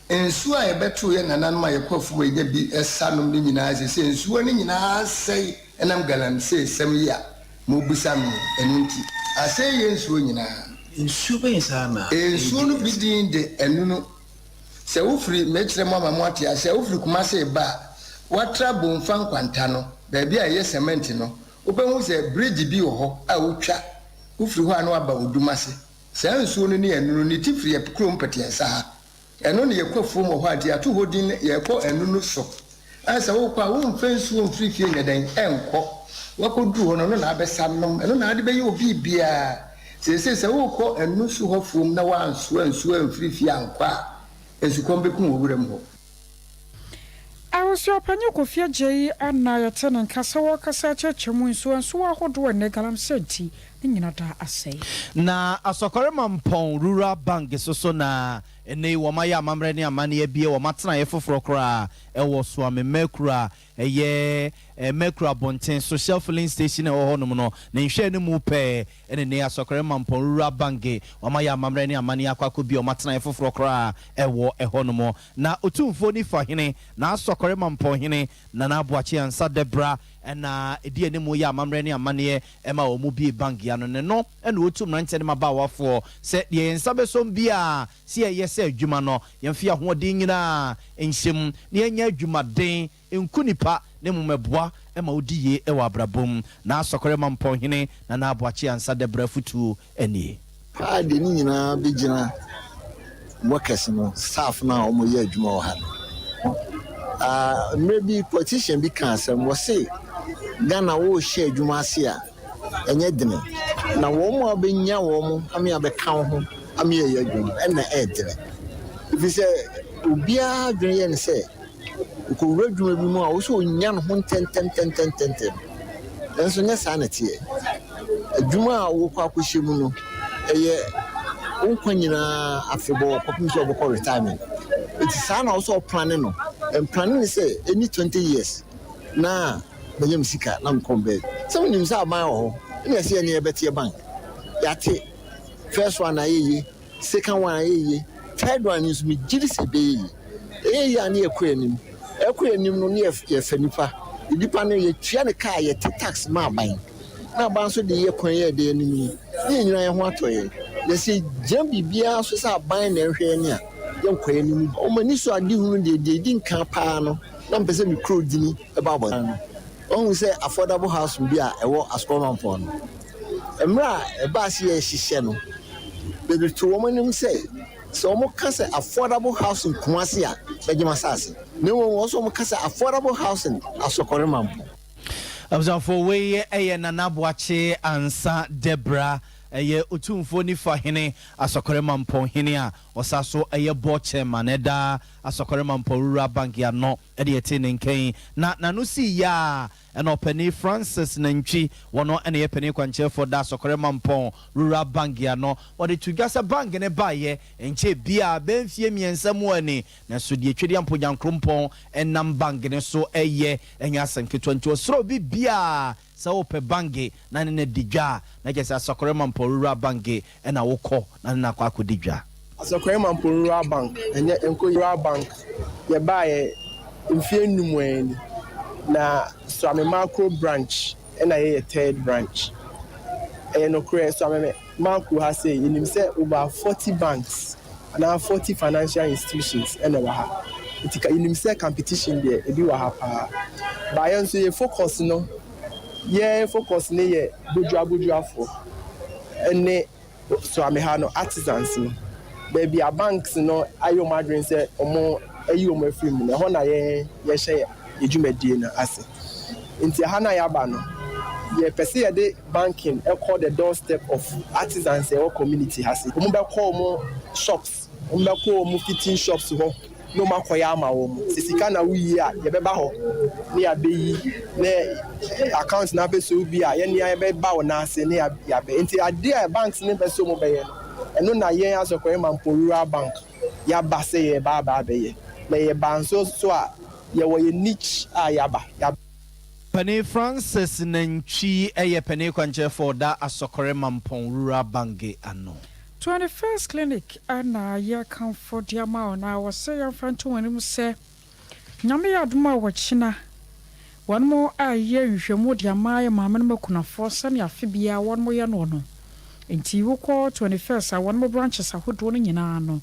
Nsuo a yɛbɛtoo yɛn nananom a yɛkɔ afuom a yɛnya bi sa nom no nyinaa seesei nsuo no nyinaa asɛe ɛnam galamsey sɛm yi a mobisa me yi ɛno nti. Asɛe yɛn nsuo nyinaa. Nsuo bɛn saa na Nsuo no bi din de Anunu. Sɛ wofiri, mekyerɛ mo ama moate aseɛ, wofiri Kumase reba a, woatra Bomfa Nkwanta no, baabi a yɛyɛ cement no, Wobɛhu sɛ bridge bi wɔ hɔ a wotwa, wofiri hɔ a na woaba Odum ase. Saa nsuo no ne Anunu, ne ti firi yɛn kurom Pɛteɛnsa ha. Ɛno ne yɛkɔ afuom wɔ hɔ a, nti yɛato hɔ din yɛrekɔ Anunu so. A sɛ wokɔ a, womfa nsuo mfiri fie nyɛ dɛn? Nkɔ. Woakɔduru hɔ no, ɛno na abɛsa nom, ɛno na wode bɛyɛ wo biribiara. Seesei sɛ worekɔ Anunu so hɔ afuom na woansoa nsuo amfiri fie ankɔ a, nsukɔm bɛku wo wɔ wuram hɔ. Abusuapanyin Kofi Adjei na yɛte ne nka sɛ ɔrekasa akyerɛkyerɛ mu nsuwansuwa ahodoɔ a nnɛ galamsey nti ne nyina daa asɛe. Na Asɔkɔre Mampɔn Rural Bank so so na ɛnnɛ yi wɔayɛ amammerɛ ne amanneɛ abue wɔn atenaeɛ foforɔ koraa wɔ Suame Mercure a ɛyɛ Mercure abɔnten so Shell Filling Station a ɛwɔ hɔnom no ne nhwɛanimu pɛɛ na ɛnnɛ yi Asɔkɔre Mampɔn Rural Bank wɔayɛ amammerɛ ne amanneɛ akɔ akɔbue wɔn atenaeɛ foforɔ koraa wɔ ɛhɔnom. Na Otumfoɔ Nifa hene, n'Asɔkɔre Mampɔn hene, Nana Aboakye Ansah Dɛbra na ɛdi anim yɛ amammerɛ ne amanneɛ ma wɔn bue bank ano. Ne no na ɔtu mmeranteɛ ne mmabaawafoɔ sɛ deɛ yɛn nsa bɛsɔm biara sɛ yɛyɛ sɛ adwuma no, yɛmfa yɛn ahoɔden nyinaa nhyɛ mu na yɛnyɛ adwumaden nku nnipa na mmom ɛboa ma wodi yie wɔ abrabɔ mu. N'Asɔkɔre Mampɔn hene, Nana Aboakye Ansah Dɛbra afotuo nie. Ha deɛ ne nyinaa bɛgyina workers no, staff no a wɔyɛ adwuma wɔ ha no. Ah, mmerɛ bi politician bi kaa asɛm, wɔse Ghana worehyɛ adwuma ase a, ɛnyɛ dene. Na wɔn a wobɛnya wɔn ame abɛka wo ho ame ayɛ adwuma no, ɛna ɛyɛ dene. Ɛfiri sɛ obiara adwene yɛ no sɛ Ɔkɔwura adwuma bi mu a, ɔwɔ sɛ ɔnya ne ho ntɛntɛmntɛmntɛm. Nanso nyɛ saa na ɛteɛ. Adwuma a wokɔ akɔhyɛ mu no, ɛyɛ wo nkwa nyinaa afebɔɔ kɔpem sɛ wobɛkɔ retirement. Enti saa na ɔwɔ sɛ ɔplane no. Mplane no sɛ ɛnni 20 years na manya me sika na mekɔ me baabi. Sɛ wonim sɛ aban wɔ hɔ, ɛna ɛsɛ yɛne yɛbɛteɛ bank. Yɛate first one ayɛ yie. Second one ayɛ yie, third one nso megye di sɛ ɛbɛyɛ yie. Ɛyɛ yie a ne yɛkɔ anim, ɛkɔ anim no ne yɛfa nipa, nipa no yɛtua ne ka a yɛte tax ma aban, na aban nso de yɛ kwan yɛ ɛde anim yi, ne yɛn nyinaa yɛn ho atɔ yɛn. Na sɛ yɛgyina biribiara so sɛ aban na ɛhwɛ yɛn a, yɛnkɔ anim. Wɔn ani so adehunu deɛ, deɛ ɛdi nkan paa no, na mepɛ sɛ me kuro dini ba abɔnten no. Wahu sɛ affordable housing bi a ɛwɔ Asukɔ Mampɔn no, mmerɛ a ɛbaa sɛ yɛrehyehyɛ no, yɛde too wɔn anim sɛ, sɛ wɔka sɛ affordable housing Kumasi a, bɛgye m'asase. Na mmom wɔn nso wɔka sɛ affordable housing Asɔkɔre Mampɔn. Abusuafoɔ, wei yɛ Nana Boakye Ansah Debra, ɛyɛ Otumfoɔ Nifa Hene, Asɔkɔre Mampɔn Hene a ɔsan so yɛ Board Chairman ɛda Asɔkɔre Mampɔn Rural Bank ano. Ɛde ɛtee ne nka yi, na n'ano sii yaa. Ɛna ɔpanin Francis Nantwi, wɔno na ɛyɛ panin kwankyerɛfoɔ da Asɔkɔrɛ Mampɔn Rural Bank ano. Wɔde to dwa sɛ bank no baeɛ nkyɛɛ biara, bɛyɛ mfeɛ mmiɛnsa mu ani, nanso deɛ Twedeampo Nyankoropɔn nam bank no so yɛ nyɛ asɛm ketewa nti ɔsrɛ obi biara Sɛ wopɛ bange na ne no adi dwa a, na kyerɛ sɛ Asɔkɔrɛ Mampɔn Rural Bange na wokɔ na ne no akɔ akɔdi dwa. Asɔkɔrɛ Mampɔn Rural Bank, ɛnyɛ Nkoyi Rural Bank, yɛbaeɛ mfeɛ nnum ni, na Suame Makro Branch na yɛyɛ third branch. Ɛyɛ nokorɛ, Suame Makro ha sei, yɛnim sɛ over 40 banks anaa 40 financial institutions na ɛwɔ ha. Nti ka yɛnim sɛ competition deɛ ebi wɔ ha paa. But yɛn nso yɛ focus no, yɛn focus no yɛ bodua boduafoɔ ne Suame ha no artisans no. Baabi a banks no ayɛ wɔn adwene sɛ wɔn ayi wɔn afiri mu no, ɛhɔ na yɛn yɛhyɛ yɛn dwumadie no ase. Nti ɛha no a yɛaba no, yɛpɛ sɛ yɛde banking kɔ the door step of artisans a ɛwɔ community ha se. Wɔn bɛkɔ wɔn shops, wɔn bɛkɔ wɔn fitting shops hɔ na wɔn akɔyɛ ama wɔn. Sɛ sika na woyi a, yɛbɛba hɔ na yɛabɛyi na account no apɛ sɛ wobi a, yɛn nea yɛbɛba wo nan ase na yɛabɛ. Nti adeɛ a banks no pɛ sɛ wɔn bɛyɛ no, ɛno na yɛn Asɔkɔre Mampong Rural Bank yɛaba sɛ yɛreba aba abɛyɛ. Na yɛba nso so a, yɛwɔ yɛn niche a yɛaba. Yɛaba. Panin Francis Nantwi yɛ panin kwankyerɛfoɔ a ɔda Asɔkɔre Mampong Rural Bange ano. 21st Clinic na yɛrekamfo de ama wo na wɔse yɛmfa nto wɔn anim sɛ Nyame yɛ adom a wɔkyena wɔnom ayɛ nhwehwɛmu de ama yɛ maamenom akunafoɔ sɛnea afe biara wɔnom yɛ noɔ no. Nti wokɔ 21st a wɔnom branches ahodoɔ no nyinaa no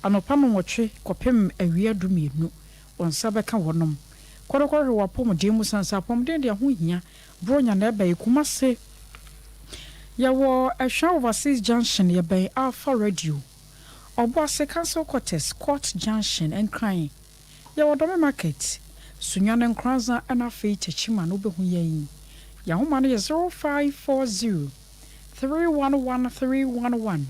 anɔpa nɔnwɔtwe kɔpem awia du mmienu wo nsa bɛka wɔnom. Kɔ na kɔhwehwɛ w'apɔmuden mu sane sɛ apɔmuden deɛ ɛho hia. Buronya na ɛbɛn Kumase. Yɛwɔ Ɛhwa Overseas Junction, yɛbɛn Alpha Radio. Ɔboase Council Quarters, Court Junction, Nkran. Yɛwɔ Dome Market, Sunyani Nkoranza ɛna afei Techiman wobɛhu yɛn. Yɛn ahoma no yɛ 0540 311 311,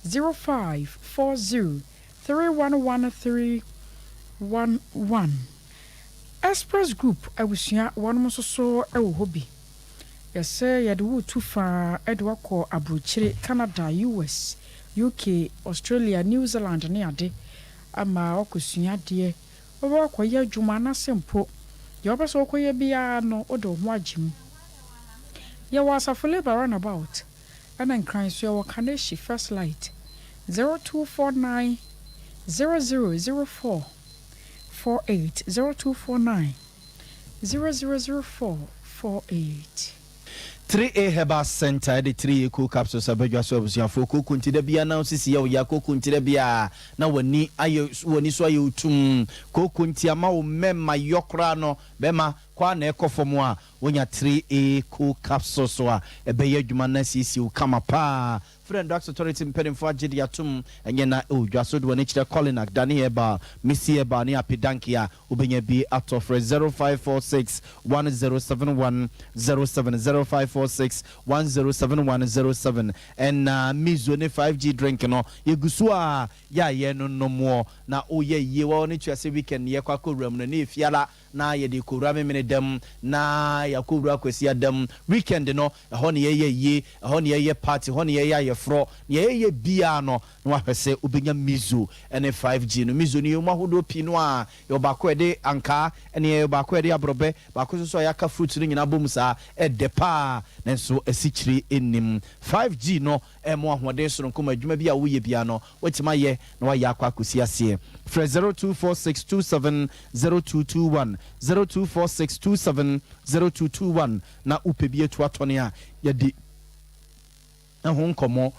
0540 311 311. Express Group abusua wɔnom nso so wɔ hɔ bi. Yɛsɛ yɛde wo tu faa de wakɔ aburokyire, Canada, US, UK, Australia, New Zealand ne ade ama wakɔsua adeɛ, wobɛ wakɔyɛ adwuma anaasɛ mpo deɛ wopɛ sɛ wokɔyɛ biara no, wode wo ho agye mu. Yɛwɔ Asafo Labour Runabout ɛna Nkran so yɛwɔ Kaneshie First Light. 0249 0004 48, 0249 0004 48. 3A Herbal Center ɛde 3A cool capsules abɛdwa so. Abusuafoɔ, kooko nti da bia na sisi yɛ woya, kooko nti da bia na w'ani ayɛ, w'ani so ayɛ otum, kooko nti ama wo mɛma yɔ koraa no bɛma kɔ a na ɛkɔ fam a, wonya 3A cool capsules so a ɛbɛyɛ adwuma na siesie wo kama paa. Food and Drugs Authority mpanimfoɔ agye de atom, ɛnyɛ na ɛwɔ dwa so de wɔn kyerɛ Colinak, Dani Herbal, Missy Herbal ne Apidanki a wobɛnya bi atɔ. Frɛ 0546 1071 07, 0546 1071 07. Ɛna Mizo ne 5G drink no yɛgu so a yɛayɛ no nomoɔ na woyɛ yie wɔ ne tua sɛ weekend yɛkɔ akɔwura mu no ne ɛfiara na yɛde kɔwura Memene dam na yɛakɔwura Kwasi dam. Weekend no, ɛhɔ ne yɛyɛ yie, ɛhɔ ne yɛyɛ party, ɛhɔ ne yɛyɛ ayɛforɔ ne yɛyɛ biara no, na wahwɛ sɛ wobɛnya Mizo ne 5G no. Mizo no yɛmu ahodoɔ pii no a yɛwɔ baako yɛde ankaa, ɛne yɛwɔ baako yɛde aborɔbɛ, baako nso so a yɛaka fruit no nyinaa bom saa, ɛdɛ paa nanso asikyire nnim. 5G no ɛmo ahoɔden soronko ma adwuma bi a woyɛ bia no watumi ayɛ na wayɛ akɔ akɔsi aseɛ. Frɛ 0246270221, 0246270221 na wopɛ bi atu atɔne a yɛde ɛho nkɔmmɔ.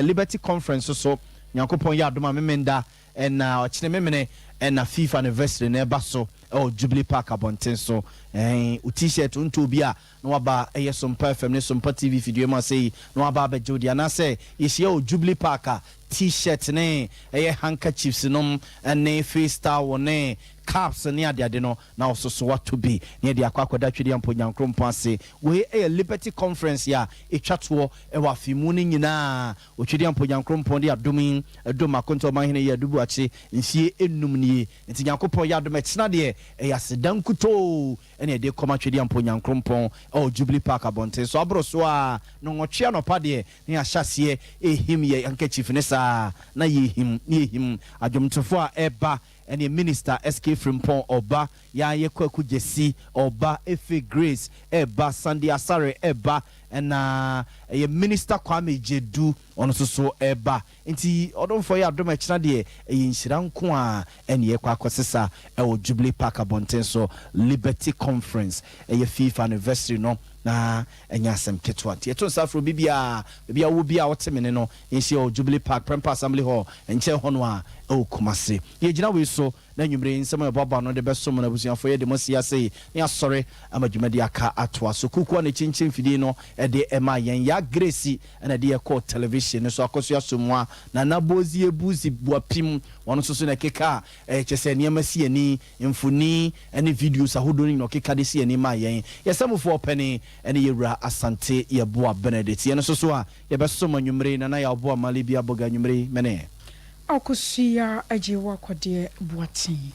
Liberty Conference so, Nyankopɔn yɛ adom a, Memenda ɛna ɔkyene memene ɛna FIFA anniversary na ɛba so ɛwɔ Jubilee Park abɔnten so. Ɛn o, T-shirt nto obi a na waba ɛyɛ Sompa FM ne Sompa TV fidie mu ase yi na waba abɛgye wo deɛ, anaasɛ yɛhyia wɔ Jubilee Park a, T-shirt ne ɛyɛ handkerchiefs nom ɛne face towel ne caps ne adeade no na ɔsoso wato bi ne yɛde akɔ akɔda Twɛdeɛ mpo Nyankoropɔn ase. Wei ɛyɛ Liberty Conference a ɛtwa toɔ ɛwɔ afemu no nyinaa. Otwedeɛ mpo Nyankoropɔn de adom yi ɛdom akonta ɔmanhene yɛ adubu akye mfie enum nie, nti Nyankopɔn yɛ adom ɛkyena deɛ, ɛyɛ aseda nkutoo ɛne ɛde kɔma Twɛdeɛ mpo Nyankoropɔn ɛwɔ Jubilee Park abɔnten so. Aboro so a no nwɔtwe anɔpa deɛ ne yɛahyɛ aseɛ ɛhim yɛ handkerchief ne saa na yɛhim ne yɛhim adwomtofoɔ a ɛba, ɛne Minister SK Frimpong ɔba, yɛayɛ Kwaku Gyesi ɔba, Efe Grace ɛba, Sandy Asare ɛba, ɛna ɛyɛ Minister Kwame Gyedu ɔno nso so ɛba. Nti ɔdomfoɔ yɛ adom ɛkyena deɛ, ɛyɛ nhyira nko a ɛne yɛkɔ akɔsesa ɛwɔ Jubilee Park abɔnten so. Liberty Conference ɛyɛ FIFA anniversary no na ɛnyɛ asɛm ketewa, nti yɛto nsa afro biribiaa baabi a wɔ bi a wɔte me ne no yɛnhyia wɔ Jubilee Park, Prempeh Assembly Hall nkyɛn hɔ no a ɛwɔ Kumase. Yɛgyina wei so na nwummere nsɛm a yɛbɔaba no de bɛsom no. Abusuafoɔ, yɛde mo asi ase ne asɔre ama dwumadi aka atoa so. Kukuo a ne kyinkyin fidie no ɛde ɛma yɛn ya Grace ɛna ɛde yɛkɔɔ television no so akɔso asomoa Nana Bozie Buzi Buapim, wɔn nso so na ɛkeka a ɛkyɛ sɛ nneɛma si ani, mfoni ne videos ahodoɔ no nyina ɔkeka de si ani ma yɛn. Yɛsɛmofoɔ pɛne ɛne yɛwura Asante Yɛboa Benedict. Yɛn nso so a yɛbɛsom anwummere Nana Yɛaboa Male bi abɔga anwummere mene Akosua agye wɔ akɔdeɛ Boaten.